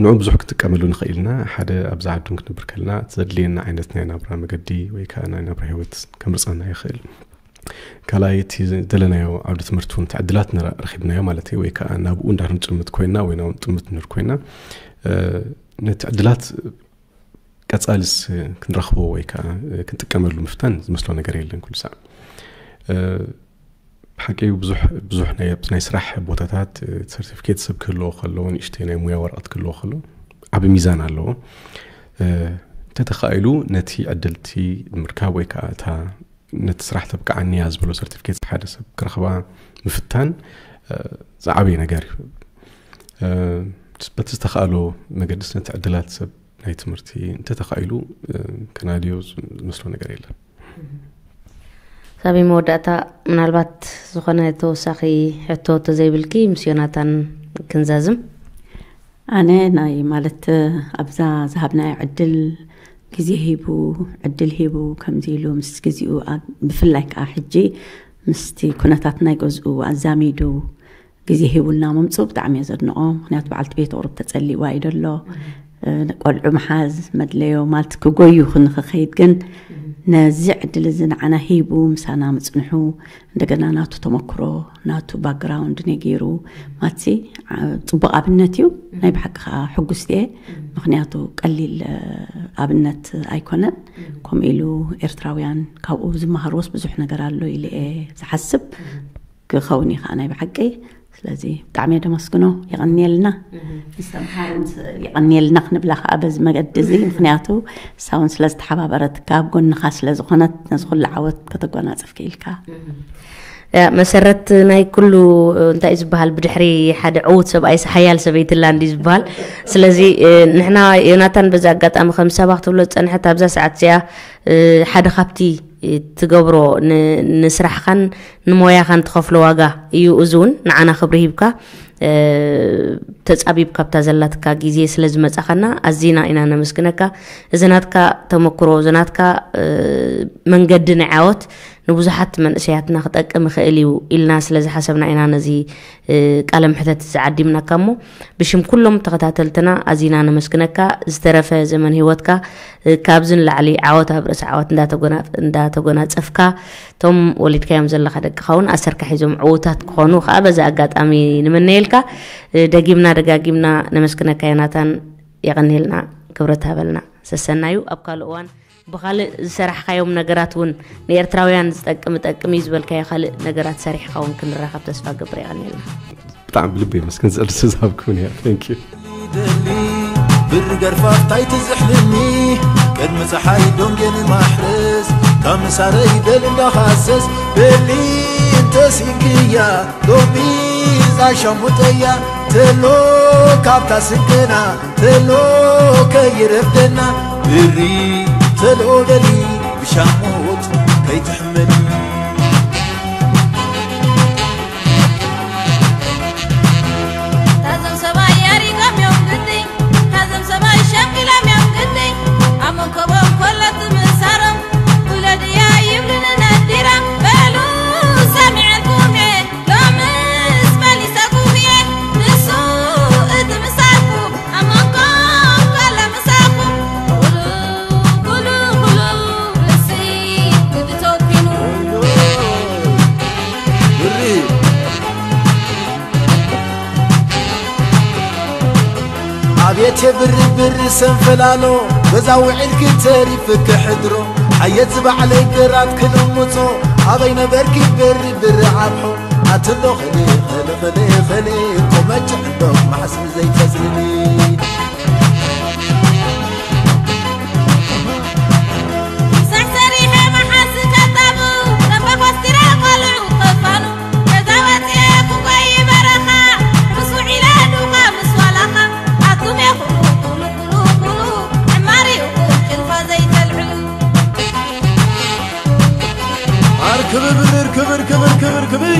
ንዑ ብዙሕ ክንጥቀመሉ ንኽእል ኢና። ሓደ ኣብዚ ዓዱን ክንብር ከለና እቲ ዘድልየና ዓይነት ናይ ናብራ መገዲ ወይ ከዓ ናይ ናብራ ህይወት ከምርፀና ይኽእል። ካልኣይ እቲ ዝደለናዮ ዓውዲ ትምህርቲ እውን ተዕድላት ረኺብናዮ ማለት እዩ። ወይ ከዓ ናብኡ እንዳንጥምት ኮይና ወይ ናብ ጥምት ንር ኮይና ነቲ ዕድላት ቀፃሊስ ክንረኽቦ ወይ ከዓ ክንጥቀመሉ ምፍታን ዝመስሎ ነገር የለን ኩሉ ሳዕ። ብሓቂ ብዙሕ ብዙሕ ናይ ኣብቲ ናይ ስራሕ ቦታታት ሰርቲፊኬት ሰብ ክህልዎ ከለዎ ንእሽተይ ናይ ሙያ ወረቐት ክህልዎ ከሎ ዓቢ ሚዛን ኣለዎ። እንተተኻኢሉ ነቲ ዕድልቲ ምርካብ ወይ ከዓ እታ ነቲ ስራሕ ተብቅዓኒ እያ ዝበሎ ሰርቲፊኬት ሓደ ሰብ ክረኽባ ምፍታን ዝዓበየ ነገር እዩ። በቲ ዝተኻእሎ መገድስ ነቲ ዕድላት ሰብ ናይ ትምህርቲ እንተተኻኢሉ ከናድዮ ዝመስሎ ነገር የለን። ሳቢ መወዳእታ ምናልባት ዝኾነ ተወሳኺ ሕቶ ተዘይብልኪ ምስ ዮናታን ክንዛዝም። ኣነ ናይ ማለት ኣብዛ ዝሃብናዮ ዕድል ግዜ ሂቡ ዕድል ሂቡ ከምዚ ኢሉ ምስ ግዜኡ ብፍላይ ከዓ ሕጂ ምስቲ ኩነታት ናይ ገዝኡ ኣዛሚዱ ግዜ ሂቡልና ምምፅኡ ብጣዕሚ እየ ዘድንቆ። ምክንያቱ በዓልቲ ቤት ቁሩብ ተፀሊእዋ እዩ ደሎ። ቆልዑ ምሓዝ መድለዮ ማለት ክጎዩ ክንክኸይድ ግን ነዚ ዕድል እዚ ንዓና ሂቡ ምሳና ምፅንሑ እንደገና ናቱ ተመክሮ ናቱ ባክግራውንድ ነጊሩ ማትሲ ፅቡቅ ኣብነት እዩ። ናይ ብሓቂ ከዓ ሕጉስቲ እየ። ምክንያቱ ቀሊል ኣብነት ኣይኮነን። ከምኡ ኢሉ ኤርትራውያን ካብኡ ዝመሃርዎስ ብዙሕ ነገር ኣሎ ኢለ እየ ዝሓስብ። ክኸውን እዩ ከዓ ናይ ብሓቂ። ስለዚ ብጣዕሚ እየ ደመስግኖ። የቐንየልና። ምስተምሃሩ የቐንየልና ክንብላ ከዓ በዚ መገዲ እዚ ምክንያቱ እሳ እውን ስለ ዝተሓባበረትካ ኣብ ጎንኻ ስለ ዝኾነት ነዚ ኩሉ ዓወት ከተጎናፅፍ ክኢልካ። መሰረት ናይ ኩሉ እንታይ ዝበሃል ብድሕሪ ሓደ ዕዉት ሰብኣይ ሓያል ሰበይቲ ኣላ እንዲ ዝበሃል። ስለዚ ንሕና ዮናታን በዚ ኣጋጣሚ ከም ሰባ ክትብሎ ዝፀንሐት ኣብዛ ሰዓት እዚኣ ሓደ ካብቲ ትገብሮ ንስራሕኻን ንሞያኻን ትኸፍሎ ዋጋ እዩ። እዚ እውን ንዓና ክብሪ ሂብካ ተፃቢብ ካብታ ዘላትካ ግዜ ስለ ዝመፃኻና ኣዚና ኢና ነመስግነካ። እዚ ናትካ ተመክሮ እዚ ናትካ መንገዲ ናይ ዓወት ንብዙሓት መንእሰያትና ክጠቅም ይኽእል እዩ ኢልና ስለ ዝሓሰብና ኢና ነዚ ቃለ ምሕተት ዝዓዲምናካ እሞ ብሽም ኩሎም ተኸታተልትና ኣዚና ነመስግነካ። ዝተረፈ ዘመን ህይወትካ ካብዚ ንላዕሊ ዓወት ኣብ ርእሲ ዓወት እንዳተጎናፀፍካ እቶም ወሊድካዮም ዘለካ ደቅኻ እውን ኣሰርካ ሒዞም ዕዉታት ክኾኑ ከዓ በዚ ኣጋጣሚ ንምነየልካ። ደጊምና ደጋጊምና ነመስግነካ ዮናታን። የቐንየልና። ክብረት ሃበልና። ሰሰናዩ ኣብ ካልእ እዋን ብኻልእ ዝሰራሕካዮም ነገራት እውን ንኤርትራውያን ዝጠቅም ጠቅም እዩ ዝበልካዮ ካልእ ነገራት ሰሪሕካ እውን ክንራኸብ ተስፋ ገብር። የቐንየልና። ብጣዕሚ ብልቢ የመስግን ዝዕድስ ዝሃብኩን እያ። Thank you። ብርገር ፋፍታይ ትዝሕልኒ ቅድሚ ፀሓይ ዶንጌን ማሕረስ ካብ ምሳረይ በል እንዳኻሰስ በሊ እንተሲንክያ ሎሚ ዛሸሙጠያ ተሎ ካብታ ስንቅና ተሎ ከይረፍደና ብሪ ተሎ በሊ ብሻሞት ከይትሕመኒ። ታዞም ሰብኣይ ኣሪጎም እዮም ግዲ፣ ታዞም ሰብኣይ ሸምግሎም እዮም ግዲ። ኣብ መንኮቦም ኮሎ ትምሳሮም፣ ውለድያ ይብሉኒ ነዲራ። በሉ ሰሚዐልኩም እየ፣ ሎምስ መሊሰኩም እየ፣ ንሱ እቲ ምሳኩም። ኣብ መንጎ ኮሎ ምሳኹም፣ ኩሉ፣ ኩሉ፣ ኩሉ፣ ርእሲ ግዲ ተወኪሉ። ብሪ። ኣብየት የብሪ ብሪ ሰንፈላሎ፣ በዛ ውዒልኪ ተሪፍኪ ሕድሮ። ሓየት ዝባዕለይ ግራት ክልምጾ፣ ኣበይ ነበርኪ ብሪ ብሪ ዓብሖ። ኣትሎ ኸሌ፣ ኸሌ፣ ኸሌ፣ ኸሌ፣ ቆመጭ ዕንዶ ማሕስብ ዘይተዝልሊ። ምሳሕ ሰሪሐ መሓስ ከታቡ፣ ረባ ኮስቲረ ቆልዑ ከፋኑ። ገዛ ወፅኤ ኩጎይ በረኻ፣ ምስ ውዒለ ዱኻ ምስ ዋላኻ። ኣቱም የኹሉ፣ ኩሉ፣ ኩሉ፣ ኩሉ፣ ዕማሪኡ ጭልፋ ዘይተልዕሉ። ኣር ክብብር ክብር ክብር ክብር ክብር።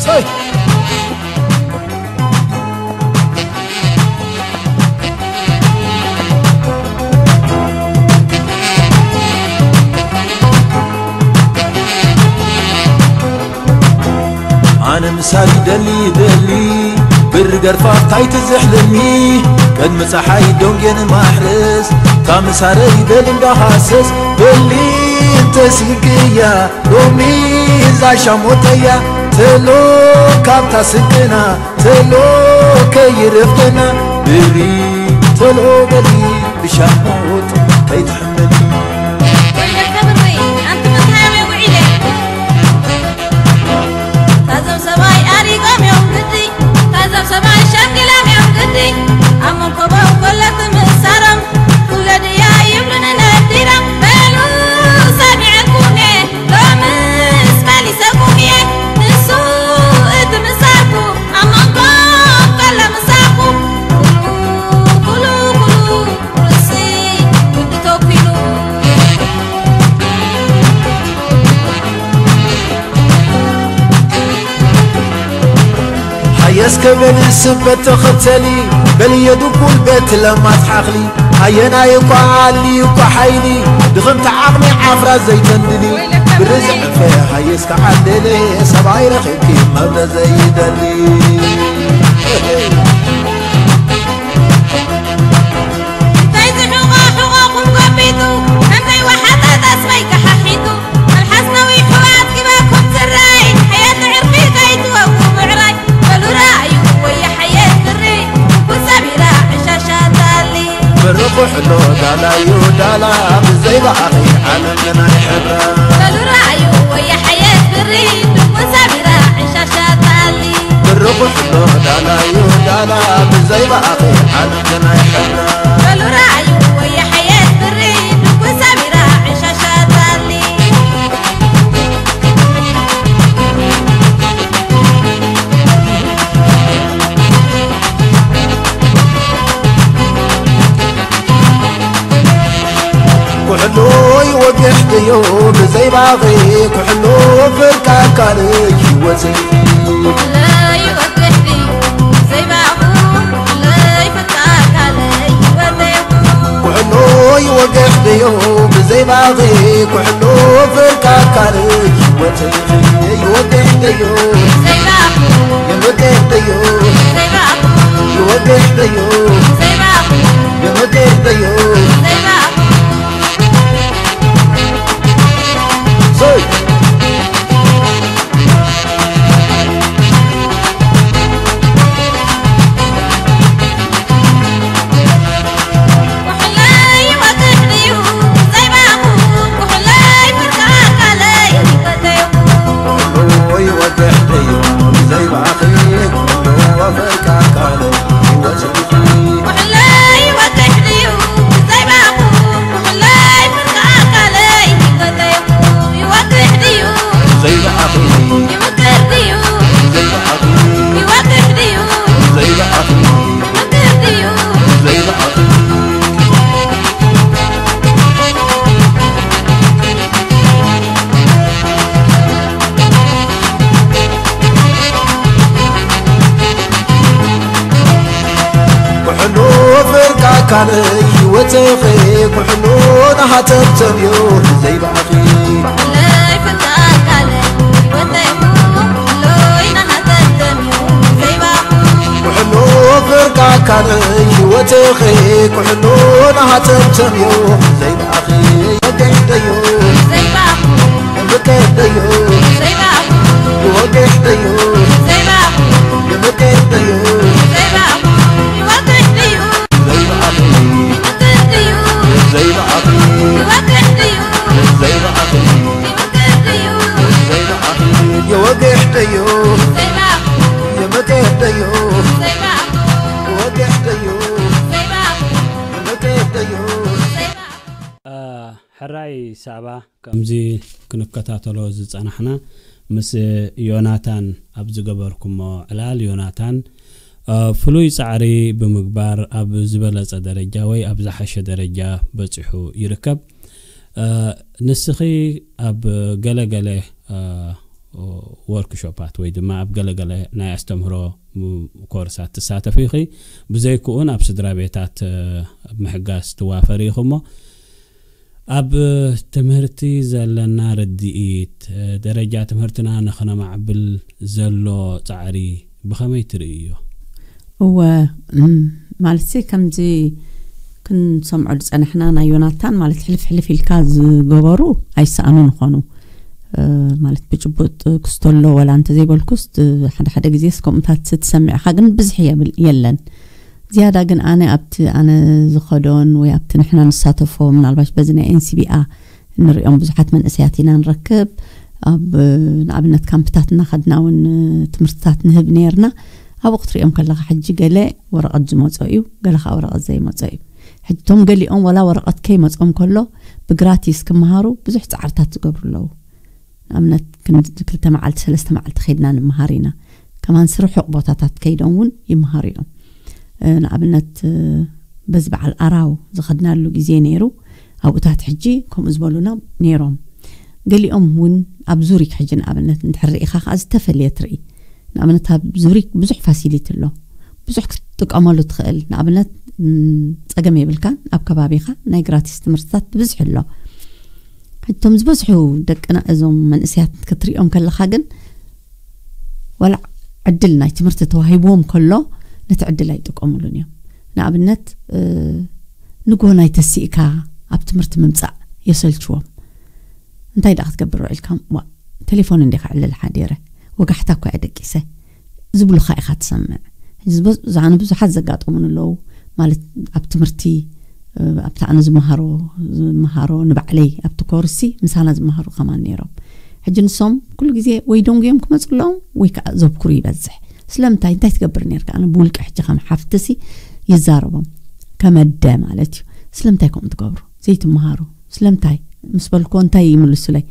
ሰይ። ኣነ ምሳል ይደሊ ይደሊ ብሪ ገርፋ ታይ ትዝሕልኒ ቅድሚ ፀሓይ ዶንጌን ማሕረስ እታ ምሳረ ይደሊ እንዳሃሰስ በሊ እንተሲግያ ሎሚ እዛ ሻሞተያ ተሎ ካብታ ስንቅና ተሎ ከይረፍደና ብሪ ተሎ በሊ ብሻሞት ከይትሕመኒ። ወይለከ ብሪ ኣንቲ ምንታይ ኣበይ ውዒለ። ታዞም ሰብኣይ ኣሪጎም እዮም ግዲ፣ ታዞም ሰብኣይ ሸንጊሎም እዮም ግዲ። ኣብ መንኮቦም ኮሎ ትምሳሮም፣ ውለድያ ይብሉኒ ነዲሮም። በሉ ሰሚዐኩም እየ፣ ሎምስ መሊሰኩም እየ። ንሱ እቲ ምሳርኩ፣ ኣብ መንጎ ኮሎ ምሳርኩ። ኩሉ፣ ኩሉ፣ ኩሉ፣ ርእሲ ግዲ ተኪሉ። ሃየስ ከበሊ ስበት ተኸተሊ፣ በልየ ድኩል ቤት ለማት ሓኽሊ። ኣየናይ እኳ ኣሊ እኳ ሓይሊ፣ ድኽምቲ ዓቕሚ ዓፍራ ዘይተንድሊ። ብርዚ ዕፈ ሃየስ ከዓለለ፣ ሰብኣይ ረኺብኪ መብረ ዘይደሊ። እንታይ ዝሕቖ ሕቖኹም ጎቢጡ፣ ከምዘይ ወሓጠ ጠስመይ ከሓሒጡ። መልሓስ ነዊሑ ኣጥጊበኩም ዝረኣይ፣ ሓየት ዕርፊ ከይትወጉ ምዕራይ። በሉ ረኣዩ ወየ ሓየት ብሪ፣ ኩን ሰቢራ ዕሻሻ ታሊ። ብርቑሕ ኣሎ ዳላዩ ዳላ፣ ብዘይ ብኣኺ ዓለም ናይ ሕብራ። በሉ ረኣዩ ወየ ሓየት ብሪ፣ ኩን ሰቢራ ዕሻሻ ታሊ። ብርቑሕ ኣሎ ዳላዩ ዳላ፣ ብዘይ ብኣኺ ዓለም ናይ ሕብራ። በሉ ረኣዩ ወየ ሓየት ብሪ፣ ኩን ሰቢራ ዕሻሻ ታሊ። ኩሕሎ ይወግሕ ድዩ ብዘይ ባኺ፣ ኩሕሎ ፍርቃ ካልእ ህይወት። ኩሕሎ ይወግሕ ድዩ ብዘይ ባኹ፣ ኩሕሎ ይፈታ ካልእ ህይወት። ኩሕሎ ይወግሕ ድዩ ብዘይ ባኺ፣ ኩሕሎ ፍርቃ ካልእ ህይወት። ይወግሕ ድዩ ብዘይ ባኹ፣ ይወግሕ ድዩ ብዘይ ባኹ፣ ይወግሕ ድዩ ብዘይ ባኹ፣ ይወግሕ ድዩ ብዘይ ባኹ። ካልእ ህይወተኸ ኩሕሉ ናሃተብተብዮ ዘይባእኺ። ኩሕሉ ፍርቃ ካልእ ህይወተኸ ኩሕሉ ናሃተብተብዮ ዘይባእኺ። ወገሕደዮ ወገሕደዮ ወገሕደዮ ወገሕደዮ ዘይባእኺ። ዘይባእኺ። ዘይባእኺ። ዘይባእኺ። የወገሕደዮ የመገሕደዮ ወገሕደዮ የመገሕደዮ። ሕራይ ሳባ፣ ከምዚ ክንከታተሎ ዝጸናሕና ምስ ዮናታን ኣብ ዝገበርኩሞ ዕላል፣ ዮናታን ፍሉይ ጻዕሪ ብምግባር ኣብ ዝበለጸ ደረጃ ወይ ኣብ ዝሓሸ ደረጃ በጺሑ ይርከብ። ንስኺ ኣብ ገለገለ ወርክሾፓት ወይ ድማ ኣብ ገለገለ ናይ ኣስተምህሮ ኮርሳት ትሳተፊ ኢኺ። ብዘይክኡን ኣብ ስድራ ቤታት ምሕጋዝ ትዋፈሪ ኢኹ እሞ፣ ኣብ ትምህርቲ ዘለና ርድኢት፣ ደረጃ ትምህርትና ንኽነማዕብል ዘሎ ጻዕሪ ብኸመይ ትርእይዮ? እወ፣ ማለት ከምዚ ክንሰምዖ ዝጸናሕና ናይ ዮናታን ማለት ሕልፍ ሕልፍ ኢልካ ዝገበሩ ኣይሰኣኑን ይኾኑ። ማለት ብጭቡጥ ክስቶ ኣሎ ወላ እንተዘይበልኩስ፣ ሓደ ሓደ ግዜስ ከምኡታት ትሰምዕኻ ግን ብዝሕ የብል የለን። ዝያዳ ግን ኣነ ኣብቲ ኣነ ዝኸዶን ወይ ኣብቲ ንሕና ንሳተፎ፣ ምናልባሽ በዚ ናይ ኤንሲቢኣ እንሪኦም ብዙሓት መንእሰያት ኢና ንረክብ። ኣብ ንኣብነት ካምፕታት እናኸድና እውን ትምህርትታት ንህብ ነርና። ኣብኡ ክትሪኦም ከለኻ ሕጂ ገለ ወረቐት ዝመጾ እዩ፣ ገለ ከዓ ወረቐት ዘይመጾ እዩ። ሕጂ እቶም ገሊኦም ወላ ወረቐት ከይመጾም ከሎ ብግራቲስ ክመሃሩ ብዙሕ ጻዕርታት ዝገብሩ ኣለዉ። ንኣብነት ክንዲ ክልተ መዓልቲ ሰለስተ መዓልቲ ከይድና ንምሃር ኢና። ከማን ስርሑቕ ቦታታት ከይዶም እውን ይመሃሩ እዮም። ንኣብነት በዚ በዓል ኣራው ዝኸድናሉ ግዜ ነይሩ። ኣብኡታት ሕጂ ከምኡ ዝበሉና ነይሮም። ገሊኦም እውን ኣብ ዙሪክ ሕጂ ንኣብነት እንድሕር ርኢኻ ከዓ ዝተፈለየ ትርኢ። ንኣብነት ኣብ ዙሪክ ብዙሕ ፋሲሊቲ ኣሎ፣ ብዙሕ ክትጥቀመሉ ትኽእል። ንኣብነት ጸገም የብልካን፣ ኣብ ከባቢኻ ናይ ግራቲስ ትምህርትታት ብብዝሒ ኣሎ። ሕቶም ዝበዝሑ ደቅና እዞም መንእሰያት ክትሪኦም ከለኻ ግን ዋላ ዕድል ናይ ትምህርቲ ተዋሂብዎም ከሎ ነቲ ዕድል ኣይጥቀሙሉን እዮም። ንኣብነት ንጎ ናይ ተሲእካ ኣብ ትምህርቲ ምምጻእ የሰልችዎም። እንታይ ደኣ ክትገብር ውዒልካ? ዋ፣ ቴሌፎን እንዲኻ ዕልል ሓዲረ፣ ወጋሕታ እኳ እየ ደቂሰ ዝብሉኻ ኢኻ ትሰምዕ። ዝበዝዛዕኑ ብዙሓት ዘጋጠሙን ኣለዉ። ማለት ኣብ ትምህርቲ ኣብቲ ኣነ ዝመሃሮ ዝመሃሮ ንባዕለይ ኣብቲ ኮርሲ ምሳና ዝመሃሩ ከማን ነይሮም። ሕጂ ንሶም ኩሉ ግዜ ወይ ደንጉዮም ክመፁ ኣለዎም ወይ ከዓ ዘብክሩ ይበዝሕ። ስለምንታይ እንታይ ትገብር ነርካ? ኣነ ብውልቂ ሕጂ ከም ሓፍትሲ ይዛረቦም ከመደ ማለት እዩ። ስለምንታይ ከምኡ ትገብሩ ዘይትመሃሩ? ስለምንታይ ምስ በልኮ እንታይ ይምልሱለይ?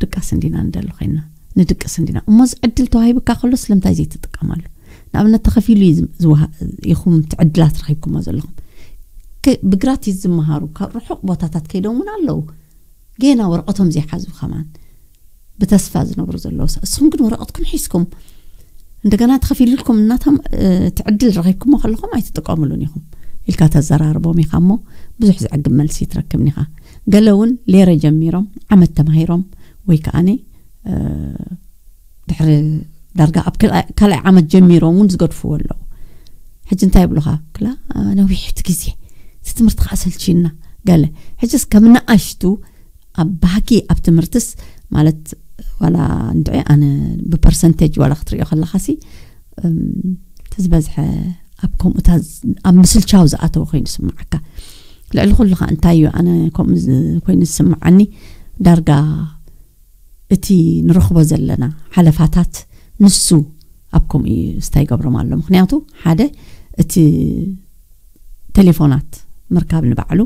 ድቃስ እንዲና ንደሊ ኮይና ንድቅስ እንዲና። እሞ እዚ ዕድል ተዋሂብካ ከሎ ስለምንታይ ዘይትጥቀመሉ? ንኣብነት ተኸፊሉ እዩ ዝም- ዝወሃ- ኢኹም እቲ ዕድላት ረኺብኩሞ ዘለኹም። ከ- ብግራቲስ ዝመሃሩ ካብ ርሑቕ ቦታታት ከይዶም እውን ኣለዉ። ጌና ወረቐቶም ዘይሓዙ ከማን ብተስፋ ዝነብሩ ዘለዉ። ሳ- እስኹም ግን ወረቐትኩም ሒዝኩም እንደገና ተኸፊሉልኩም እናቶም እቲ ዕድል ረኺብኩሞ ከለኹም ኣይትጥቀምሉን ኢኹም ኢልካ ተዘራርቦም ኢኻ እሞ ብዙሕ ዘዕግብ መልሲ ትረክብን ኢኻ። ገለ እውን ሌረ ጀሚሮም ዓመት ተማሂሮም ወይ ከዓኒ ድሕሪ ዳርጋ ኣብ ካልኣይ ዓመት ጀሚሮም እውን ዝገድፍዎ ኣለዉ። ሕጂ እንታይ ይብሉኻ? ክላ ነዊሕቲ ግዜ እቲ ትምህርቲ ከዓ ሰልችና ገለ። ሕጅስ ከም ንኣሽቱ ኣብ ባህኪ ኣብ ትምህርትስ ማለት ዋላ እንድዒ ኣነ ብፐርሰንቴጅ ዋላ ክትሪኦ ከለኻ ሲ እቲ ዝበዝሐ ኣብ ከምኡታ ኣብ ምስልቻው ዝኣተወ ኮይኑ ስምዓካ። ልዕሊ ኩሉ ከዓ እንታይ እዩ ኣነ ከምኡ ኮይኑ ዝስምዓኒ ዳርጋ እቲ ንረኽቦ ዘለና ሓለፋታት ንሱ ኣብ ከምኡ እዩ ስታይ ይገብሮም ኣሎ። ምክንያቱ ሓደ እቲ ቴሌፎናት ምርካብ ንባዕሉ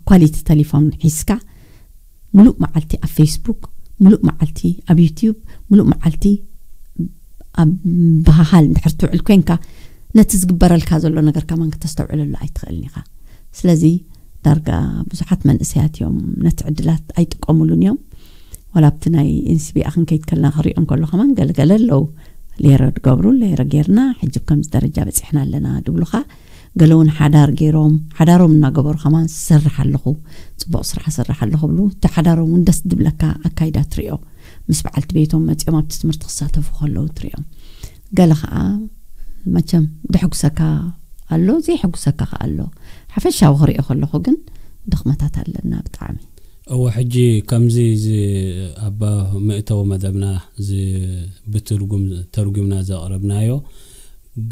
ኳሊቲ ቴሌፎን ሒዝካ ሙሉእ መዓልቲ ኣብ ፌስቡክ፣ ሙሉእ መዓልቲ ኣብ ዩትዩብ፣ ሙሉእ መዓልቲ ኣብ በሃሃል እንድሕር ትውዕል ኮንካ ነቲ ዝግበረልካ ዘሎ ነገር ከማን ክተስተውዕለሉ ኣይትኽእልን ኢኻ። ስለዚ ዳርጋ ብዙሓት መንእሰያት እዮም ነቲ ዕድላት ኣይጥቀሙሉን እዮም። ዋላ ኣብቲ ናይ ኤንሲቢኣ ክንከይድ ከለና ክሪኦም ከሎ ከማን ገለገለ ኣለዉ። ሌረ ድገብሩ ሌረ ጌርና ሕጂ ከምዚ ደረጃ በፂሕና ኣለና ድብሉኻ። ገለ እውን ሓዳር ገይሮም፣ ሓዳሮም እናገበሩ ከማን ዝሰርሕ ኣለኹ፣ ጽቡቕ ስራሕ ሰርሕ ኣለኹ ብሉ። እቲ ሓዳሮም እውን ደስ ዝብለካ ኣካይዳ ትሪኦ። ምስ በዓልቲ ቤቶም መጺኦም ኣብቲ ትምህርቲ ክሳተፉ ከለዉ ትሪኦም። ገለ ኸዓ መቸም ደሕጉሰካ ኣሎ፣ ዘይሕጉሰካ ኸዓ ኣሎ። ሓፈሻዊ ክሪኦ ከለኹ ግን ድኽመታት ኣለና ብጣዕሚ። እወ፣ ሕጂ ከምዚ እዚ ኣብ መእተዊ መደብና እዚ ብትርጉም ተርጉምና ዘቕረብናዮ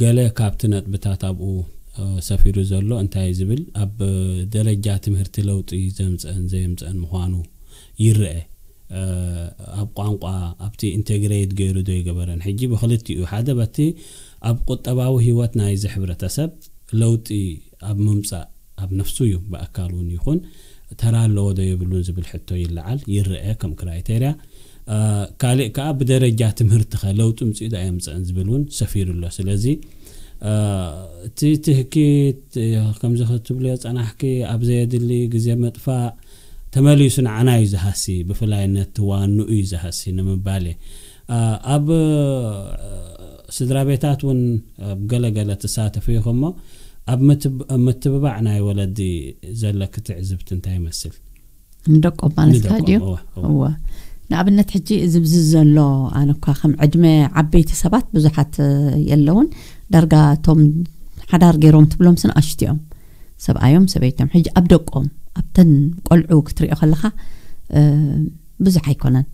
ገለ ካብቲ ነጥብታት ኣብኡ እ፣ ሰፊሩ ዘሎ እንታይ ዝብል ኣብ ደረጃ ትምህርቲ ለውጢ ዘምፀአን ዘየምፀአን ምዃኑ ይረአ። እ፣ ኣብ ቋንቋ ኣብቲ ኢንቴግሬት ገይሩ ዶ ይገበረን? ሕጂ ብክልቲኡ ሓደ በቲ ኣብ ቁጠባዊ ህይወት ናይዚ ሕብረተሰብ ለውጢ ኣብ ምምፃእ ኣብ ነፍሱ እዩ ብኣካል እውን ይኹን ተራ ኣለዎ ዶ የብሉን ዝብል ሕቶ ይለዓል ይረአ ከም ክራይቴርያ። እ፣ ካልእ ከዓ ብደረጃ ትምህርቲ ኸ ለውጢ ምፅኡ ዶ ኣየምፅእን ዝብል እውን ሰፊሩ ኣሎ። ስለዚ እ፣ እቲ ትህኪት እ፣ ከምዚ ክትብልዮ ፀናሕኪ ኣብ ዘየድሊ ግዜ ምጥፋእ ተመሊሱ ንዓና እዩ ዝሃሲ፣ ብፍላይ ነቲ ዋንኡ እዩ ዝሃሲ ንምባል እየ። እ፣ ኣብ እ፣ ስድራ ቤታት እውን ኣብ ገለገለ ትሳተፉ ኢኹም እሞ ኣብ ምትብ- ኣብ ምትብባዕ ናይ ወለዲ ዘለኪ ትዕዝብቲ እንታይ ይመስል? ንደቆም ማለት ንደቆም፣ ድዩ? እወ፣ እወ። እወ። ንኣብነት ሕጂ እዚ ብዚ ዘሎ ኣነ እኳ ከም ዕድመ ዓበይቲ ሰባት ብዙሓት እ፣ የለውን። ዳርጋ እቶም ሓዳር ገይሮም ትብሎም ስንኣሽቱ እዮም። ሰብኣዮም ሰበይቶም ሕጂ ኣብ ደቆም ኣብተን ቆልዑ ክትሪኦ ከለኻ እ፣ ብዙሕ ኣይኮነን።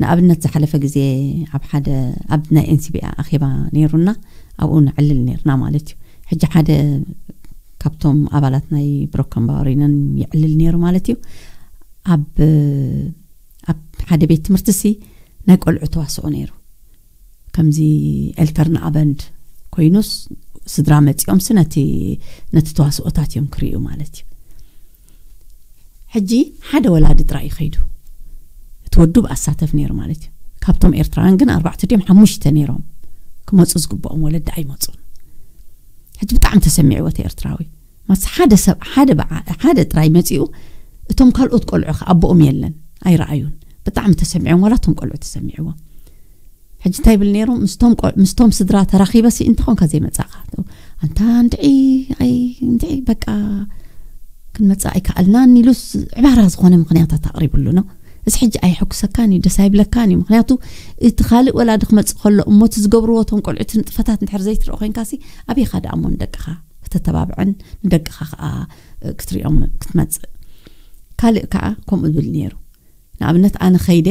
ንኣብነት ዝሓለፈ ግዜ ኣብ ሓደ ኣብ ናይ ኤንሲቢኣ ኣኼባ ነይሩና፣ ኣብኡ ንዕልል ነይርና ማለት እዩ። ሕጂ ሓደ ካብቶም ኣባላት ናይ ብሮከን ባወሪነን ይዕልል ነይሩ ማለት እዩ። ኣብ ኣብ ሓደ ቤት ትምህርቲ ሲ ናይ ቆልዑ ተዋስኦ ነይሩ። ከምዚ ኤልተርና ኣበንድ ኮይኑስ ስድራ መፂኦምሲ ነቲ ነቲ ተዋስኦታት እዮም ክርእዩ ማለት እዩ። ሕጂ ሓደ ወላዲ ጥራይ እዩ ከይዱ፣ እቲ ወዱ ብኣሳተፍ ነይሩ ማለት እዩ። ካብቶም ኤርትራውያን ግን ኣርባዕተ ድዮም ሓሙሽተ ነይሮም ክመፁ ዝግብኦም ወለዲ ኣይመፁን። ሕጂ ብጣዕሚ ተሰሚዕዎ እቲ ኤርትራዊ። ማስ ሓደ ሰብ ሓደ በዓ ሓደ ጥራይ መፂኡ እቶም ካልኦት ቆልዑ ከ ኣቦኦም የለን ኣይረኣዩን። ብጣዕሚ ተሰሚዖም ዋላ እቶም ቆልዑ ተሰሚዕዎም። ሕጂ እንታይ ይብል ነይሩ ምስቶም ቆ- ምስቶም ስድራ ተራኺበ ሲ እንተኾንካ ዘይመፃእኻ ኣንታ እንድዒ ኣይ እንድዒ በቃ ክንመፅእ ኣይከኣልናን ኢሉስ ዕባራ ዝኾነ ምኽንያታት ኣቕሪብሉ ነው። እዚ ሕጂ ኣይሕጉሰካን እዩ ደስ ኣይብለካን እዩ። ምክንያቱ እቲ ካልእ ወላዲ ክመፅእ ከሎ እሞ እቲ ዝገብርዎ እቶም ቆልዑ እቲ ንጥፈታት እንድሕር ዘይትርኢ ኮይንካ ሲ ኣበይኻ ደኣ እሞ ንደቅኻ ከተተባብዕን ንደቅኻ ከዓ ክትሪኦም ክትመፅእ። ካልእ ከዓ ከምኡ ዝብል ነይሩ። ንኣብነት ኣነ ኸይደ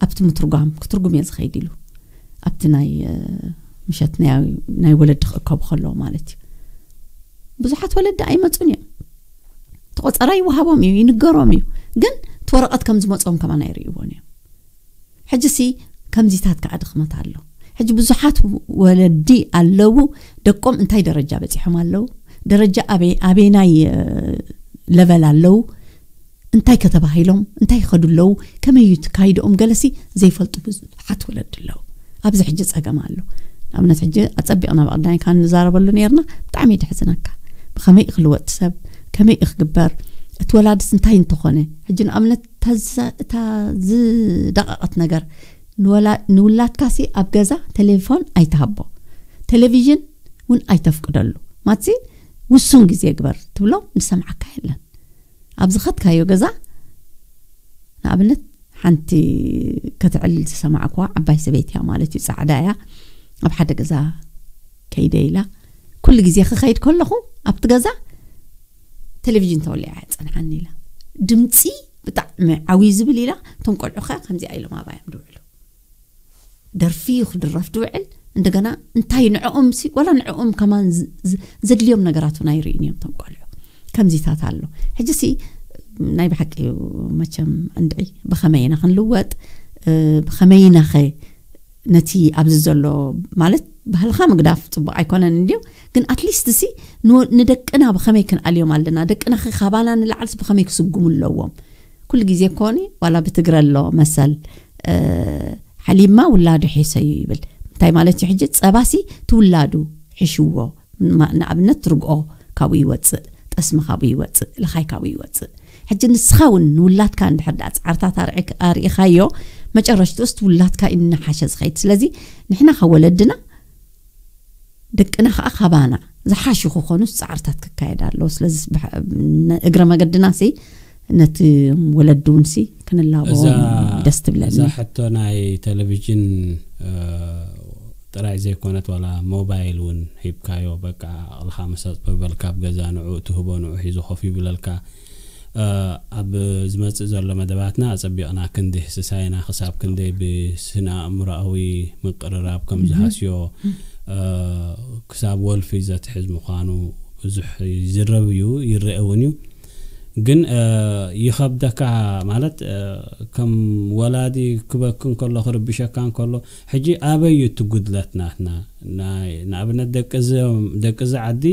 ኣብቲ ምትርጓም ክትርጉም እየ ዝኸይድ ኢሉ ኣብቲ ናይ እ፣ ምሸት ናይ ናይ ወለዲ ክእከቡ ከለዉ ማለት እዩ። ብዙሓት ወለዲ ኣይመፁን እዮም። እቲ ቆፀራ ይወሃቦም እዩ ይንገሮም እዩ። ግን እቲ ወረቐት ከም ዝመፆም ከማን ኣይርእይዎን እዮም። ሕጂ ሲ ከምዚታት ከዓ ድኽመት ኣሎ። ሕጂ ብዙሓት ወለዲ ኣለዉ ደቆም እንታይ ደረጃ በፂሖም ኣለዉ፣ ደረጃ ኣበይ ኣበይናይ እ፣ ለቨል ኣለዉ፣ እንታይ ከተባሂሎም እንታይ ይኸዱ ኣለዉ፣ ከመይ እዩ ትካይድኦም ገለሲ ዘይፈልጡ ብዙሓት ወለዲ ኣለዉ። ኣብዚ ሕጂ ፀገም ኣሎ። ንኣብነት ሕጂ ኣፀቢቕና ብቐዳይ ካብ ንዛረበሉ ነርና ብጣዕሚ ድሕዝነካ። ብኸመይ እዩ ክልወጥ ሰብ ከመይ እዩ ክግበር እቲ ወላድስ እንታይ እንተኾነ ሕጂ ንኣብነት እታ ዝደቐቐት ነገር ንውላድካሲ ኣብ ገዛ ቴሌፎን ኣይትሃቦ፣ ቴሌቪዥን እውን ኣይተፍቅደሉ። ማትሲ ውሱን ግዜ ግበር ትብሎ ንሰምዓካ የለን። ኣብ ዝኸድካዮ ገዛ ንኣብነት ሓንቲ ክትዕልል ዝሰማዕኩዋ ዓባይ ሰበይቲ እያ ማለት እዩ። ፃዕዳ እያ። ኣብ ሓደ ገዛ ከይደ ኢላ ኩሉ ግዜ ክኸይድ ከለኹ ኣብቲ ገዛ ቴሌቪዥን ተወሊዓ እያ ፀንሓኒ ኢላ። ድምፂ ብጣዕሚ ዓብዩ ዝብል ኢላ። እቶም ቆልዑ ከ ከምዚኣ ኢሎም ኣባዮም ድውዕሉ። ደርፊ እዩ ክድረፍ ድውዕል። እንደገና እንታይ ንዕኦም ሲ ዋላ ንዕኦም ከማን ዝ- ዝ- ዘድልዮም ነገራት እውን ኣይርእን እዮም እቶም ቆልዑ። ከምዚታት ኣሎ። ሕጂ ሲ ናይ ብሓቂ እዩ መቸም እንድዒ ብኸመይ ኢና ክንልወጥ እ፣ ብኸመይ ኢና ኸ ነቲ ኣብዚ ዘሎ ማለት ባህልኻ ምግዳፍ ፅቡቅ ኣይኮነን እንድዩ። ግን ኣትሊስት ሲ ንወ- ንደቅና ብኸመይ ክንኣልዮም ኣለና ደቅና ኸ ካባና ንላዕልስ ብኸመይ ክስጉሙ ኣለዎም? ኩሉ ግዜ ኮኒ ዋላ ብትግረ ኣሎ መሰል እ፣ ሓሊብማ ውላዱ ሒሰ እዩ ይብል። እንታይ ማለት እዩ ሕጂ ፀባሲ ትውላዱ ሒሽዎ ንኣብነት ትርግኦ ካብኡ ይወፅእ፣ ጠስሚ ካብኡ ይወፅእ፣ ልኻይ ካብኡ ይወፅእ። ሕጂ ንስኻ እውን ንውላድካ እንድሕር ደኣ ፃዕርታት ኣርኢኻዮ መጨረሽትኡስ ትውላድካ እዩ እናሓሸ ዝኸይድ። ስለዚ ንሕና ካብ ወለድና ደቅና ከዓ ካባና ዝሓሹ ክኾኑስ ጻዕርታት ክካየድ ኣለዎ። ስለዚ ብሓ-፣ ነ-፣ እግረ መገድና ሲ ነቲ ወለዲ እውን ሲ ክንላበዎም እዛ ደስ ትብለኒ። እዛ ሕቶ ናይ ቴሌቪዥን፣ እ፣ ጥራይ ዘይኮነት፣ ዋላ ሞባይል እውን ሂብካዮ፣ በቃ፣ ኣቕልኻ መሰጥ በበልካ፣ ኣብ ገዛ ንዑ ትህቦ፣ ንዑ ሒዙ ኮፍ ይብለልካ። እ፣ ኣብ ዝመጽእ ዘሎ መደባትና ኣጸቢቕና ክንዲ ህስሳይና ክሳብ ክንደይ ብስነ ኣእምሮኣዊ ምቅርራብ ከም እህ። ዝሃስዮ፣ እህ። እ፣ ክሳብ ወልፊ ዘትሕዝ ምዃኑ ብዙሕ ይዝረብ እዩ፣ ይረአ እውን እዩ። ግን፣ እ፣ ይኸብደካ ማለት፣ እ፣ ከም ወላዲ ክበኪ እንከሎ፣ ክርብሸካ እንከሎ፣ ሕጂ ኣበይ እዩ እቲ ጉድለት ናትና? ናይ፣ ንኣብነት ደቂ እዚ፣ ደቂ እዚ ዓዲ፣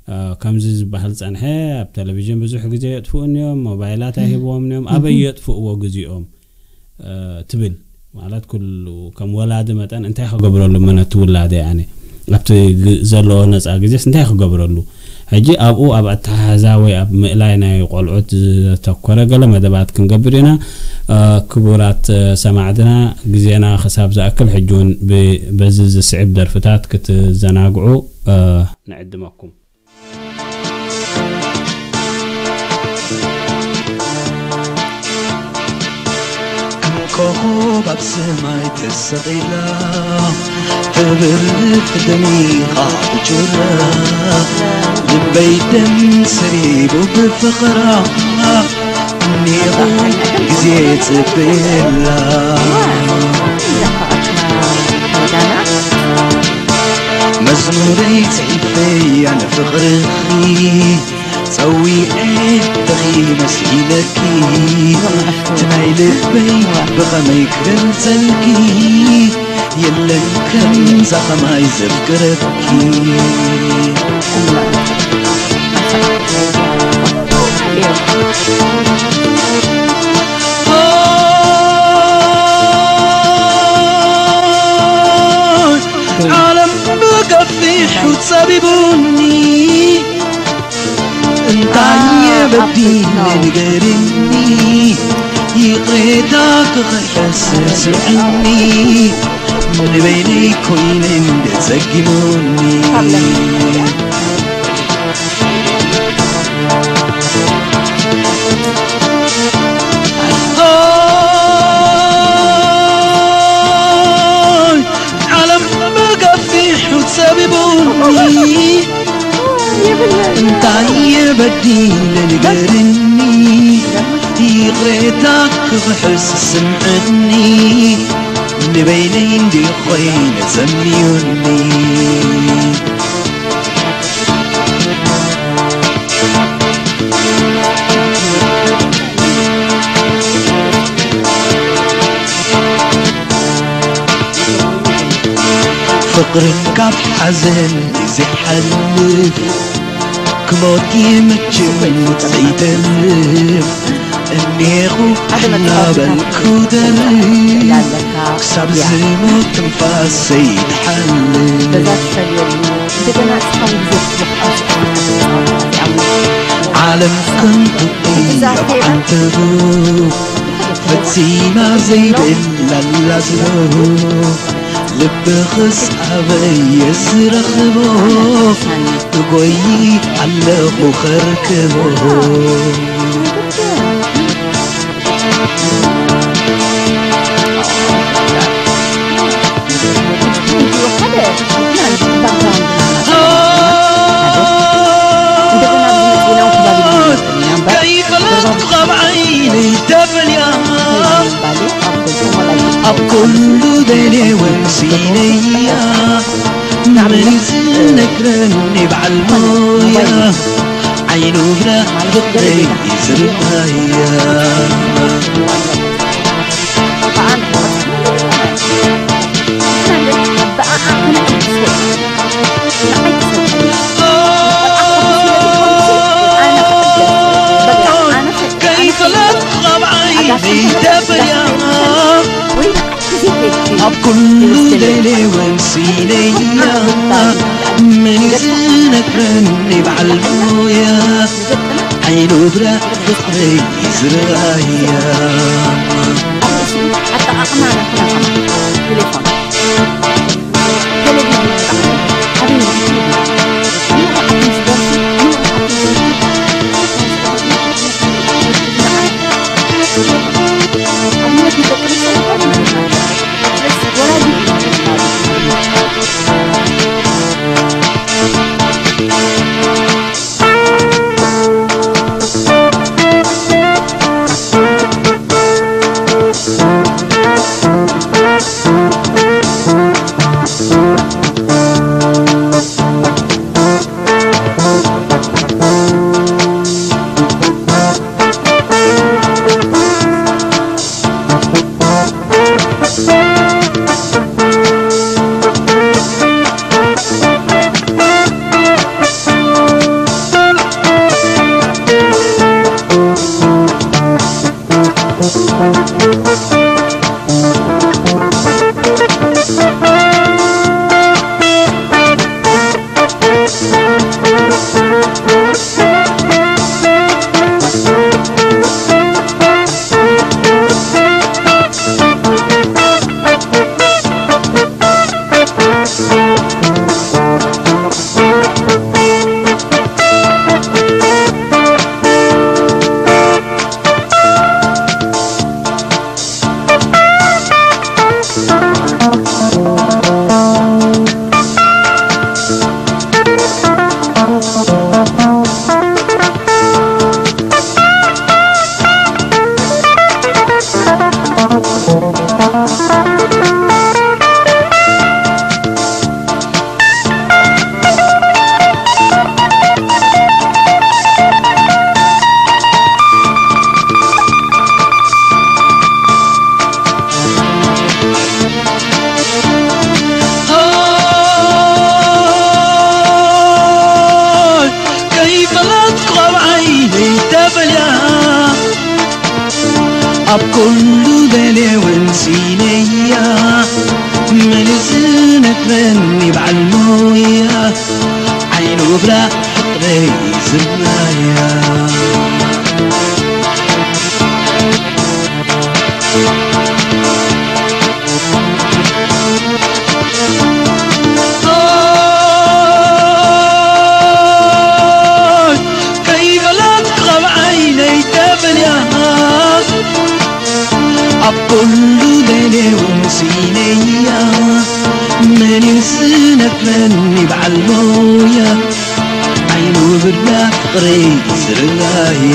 እ፣ ከምዚ ዝበሃል ጸንሐ፣ ኣብ ቴሌቪዥን ብዙሕ ግዜ የጥፍኡኒ እዮም፣ ሞባይላት ኣይህብዎምን እዮም፣ ኣበይ እህ። የጥፍእዎ ግዜኦም? እ፣ ትብል። ማለት ኩሉ ከም ወላዲ መጠን እንታይ ክገብረሉ እሞ ነቲ ውላደ፣ ያኔ ኣብቲ ግ-፣ ዘለዎ ነጻ ግዜስ እንታይ ክገብረሉ? ሕጂ ኣብኡ ኣብ ኣተሓሕዛ ወይ ኣብ ምእላይ ናይ ቆልዑት ዘተኮረ ገለ መደባት ክንገብር ኢና። እ፣ ክቡራት፣ እ፣ ሰማዕትና፣ ግዜና ክሳብ ዝኣክል ሕጂ እውን ብ-፣ በዚ ዝስዕብ ደርፍታት ክትዘናግዑ፣ እ፣ ንዕድመኩም። ከም ኮኾብ ኣብ ሰማይ ተሰቒላ፣ ተብርህ ደሚቓ ትጭረ፣ ልበይ ደም ሰቢቡ ብፍቕራ፣ እኒኹ ግዜ ጽበየላ። መዝሙረይ ጽሒፈያ ንፍቕርኺ፣ ጸዊዐ ደኺመ ስኢነኪ፣ እቲ ናይ ልበይ ብኸመይ ክገልጸልኪ፣ የለን ከምዛ ኸማይ ዘፍቅረኪ። ዓለም ብገፊሑ ጸቢቡኒ፣ እንታይ በዲለ ንገርኒ፣ ይቕሬታ ክኽሕስ ስምዕኒ፣ ንበይነይ ኮይነ እንደ ጸጊሙኒ። ዓለም ብገፊሑ ጸቢቡኒ፣ እንታይ እየ በዲለ ንገርኒ፣ ይቕሬታ ክኽሕስ ስምዕኒ፣ ንበይነይ እንዲ ኮይነ ዘምዩኒ። ፍቕርን ካብ ሓዘን ዘይሓልፍ፣ ክሞት ይምችን ዘይተርፍ፣ እኔኹ እናበልኩ ደርፍ፣ ክሳብ ዝሞት ትንፋሰይ ትሓልፍ። እንደገና እስካሁን ጊዜ ዓለም ከንቱ እያ ብዓንተቡ፣ ፈጺማ ዘይደላላ ስለ ልብኽስ ኣበየ ዝረኽቦ፣ እጎይ ኣለኹ ኸርክቦ። ከይፈለጥኩ ካብ ዓይነይ ተፈልያ፣ ኣብ ኩሉ ደልየ ወሲነያ፣ መን ዝነግረኒ በዓል ሞያ፣ ዓይኑ ብራ ፍቕረይ ዝርኣያ። ከይፈለጥኩ ካብ ዓይነይ ተፈልያ፣ ኣብ ኩሉ ደልየ ወሲነያ፣ መን ዝነግረኒ በዓል ሞያ፣ ዓይኑ ብራ ፍቕረይ ዝርኣያ። ኣጠቓቕማ ናትና ቴሌፎን፣ ቴሌቪዥን፣ ኣበይ ቆብዓይ ደይተፈልያ ኣብ ኩሉ ደልየውን ሲነያ መን ዝነግረኒ በዓል ሞያ ዓይኑ ብራ ፍቕረይ ዝናያ ከይበለት ካብ ዓይነይ ተፈልያ ኣብ ኩሉ ደሌውን ሲነያ መን ዝነግረኒ በዓል ሞያ ዓይኑ ብላ ፍቕረይ ዝርኣያ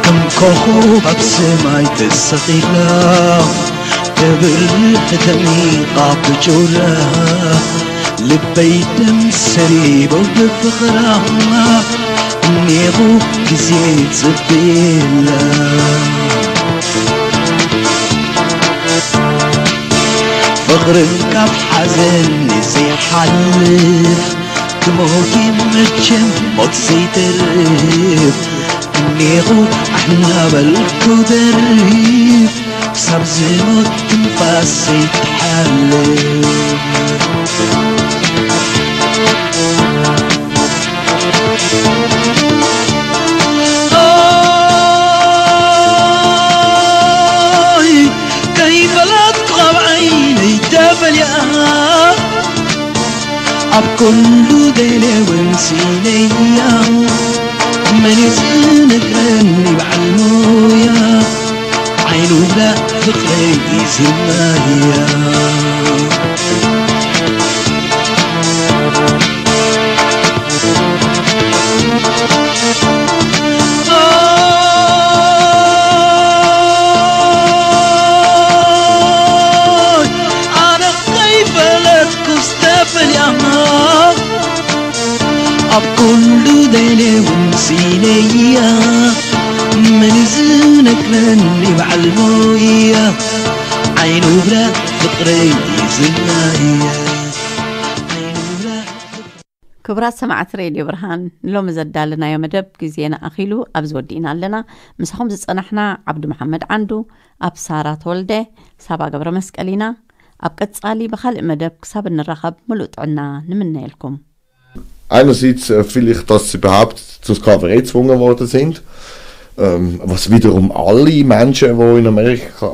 ከም ኮኾብ ኣብ ሰማይ ተሰቒላ ተብርህ ደሚቓ ብጩራ ልበይ ደም ሰሪቦ ብፍቕራ እኔኹ ግዜ ጽብየላ ፍቕርን ካብ ሓዘን ዘይሓልፍ ክሞት መቸም ሞት ዘይተርፍ እኔኹ ኣሕናበልኩ ደርፍ ክሳብ ዝሞት ትንፋስ ዘይትሓልፍ ከይፈለጥኩ ካብ ዓይነይ ተፈልያ ኣብ ኩሉ ገለ ወንሲነያ መን ዝነግረኒ በዓል ሞያ ዓይኑ ብላ ፍቕረይ ዝናያ ኣነ ከይፈለጥኩ ዝተፈልያ ኣብ ኩሉ ደይነ ውንሲነያ መን ዝነግረኒ በዓል ሞያ ዓይኑ ብላ ፍቕረይ ዝናያ ክቡራት ሰማዕቲ ሬድዮ ብርሃን ንሎሚ ዘዳለናዮ መደብ ግዜና ኣኺሉ ኣብዚ ወዲእና ኣለና። ምሳኹም ዝጸናሕና ዓብዱ መሓመድ ዓንዱ ኣብ ሳራ ተወልደ ሳባ ገብረ መስቀል ኢና። ኣብ ቀጻሊ ብኻልእ መደብ ክሳብ እንራኸብ ምሉእ ጥዕና ንምነየልኩም። Einerseits äh, will ich, dass sie überhaupt zur Sklaverei gezwungen worden sind, ähm, was wiederum alle Menschen, die in Amerika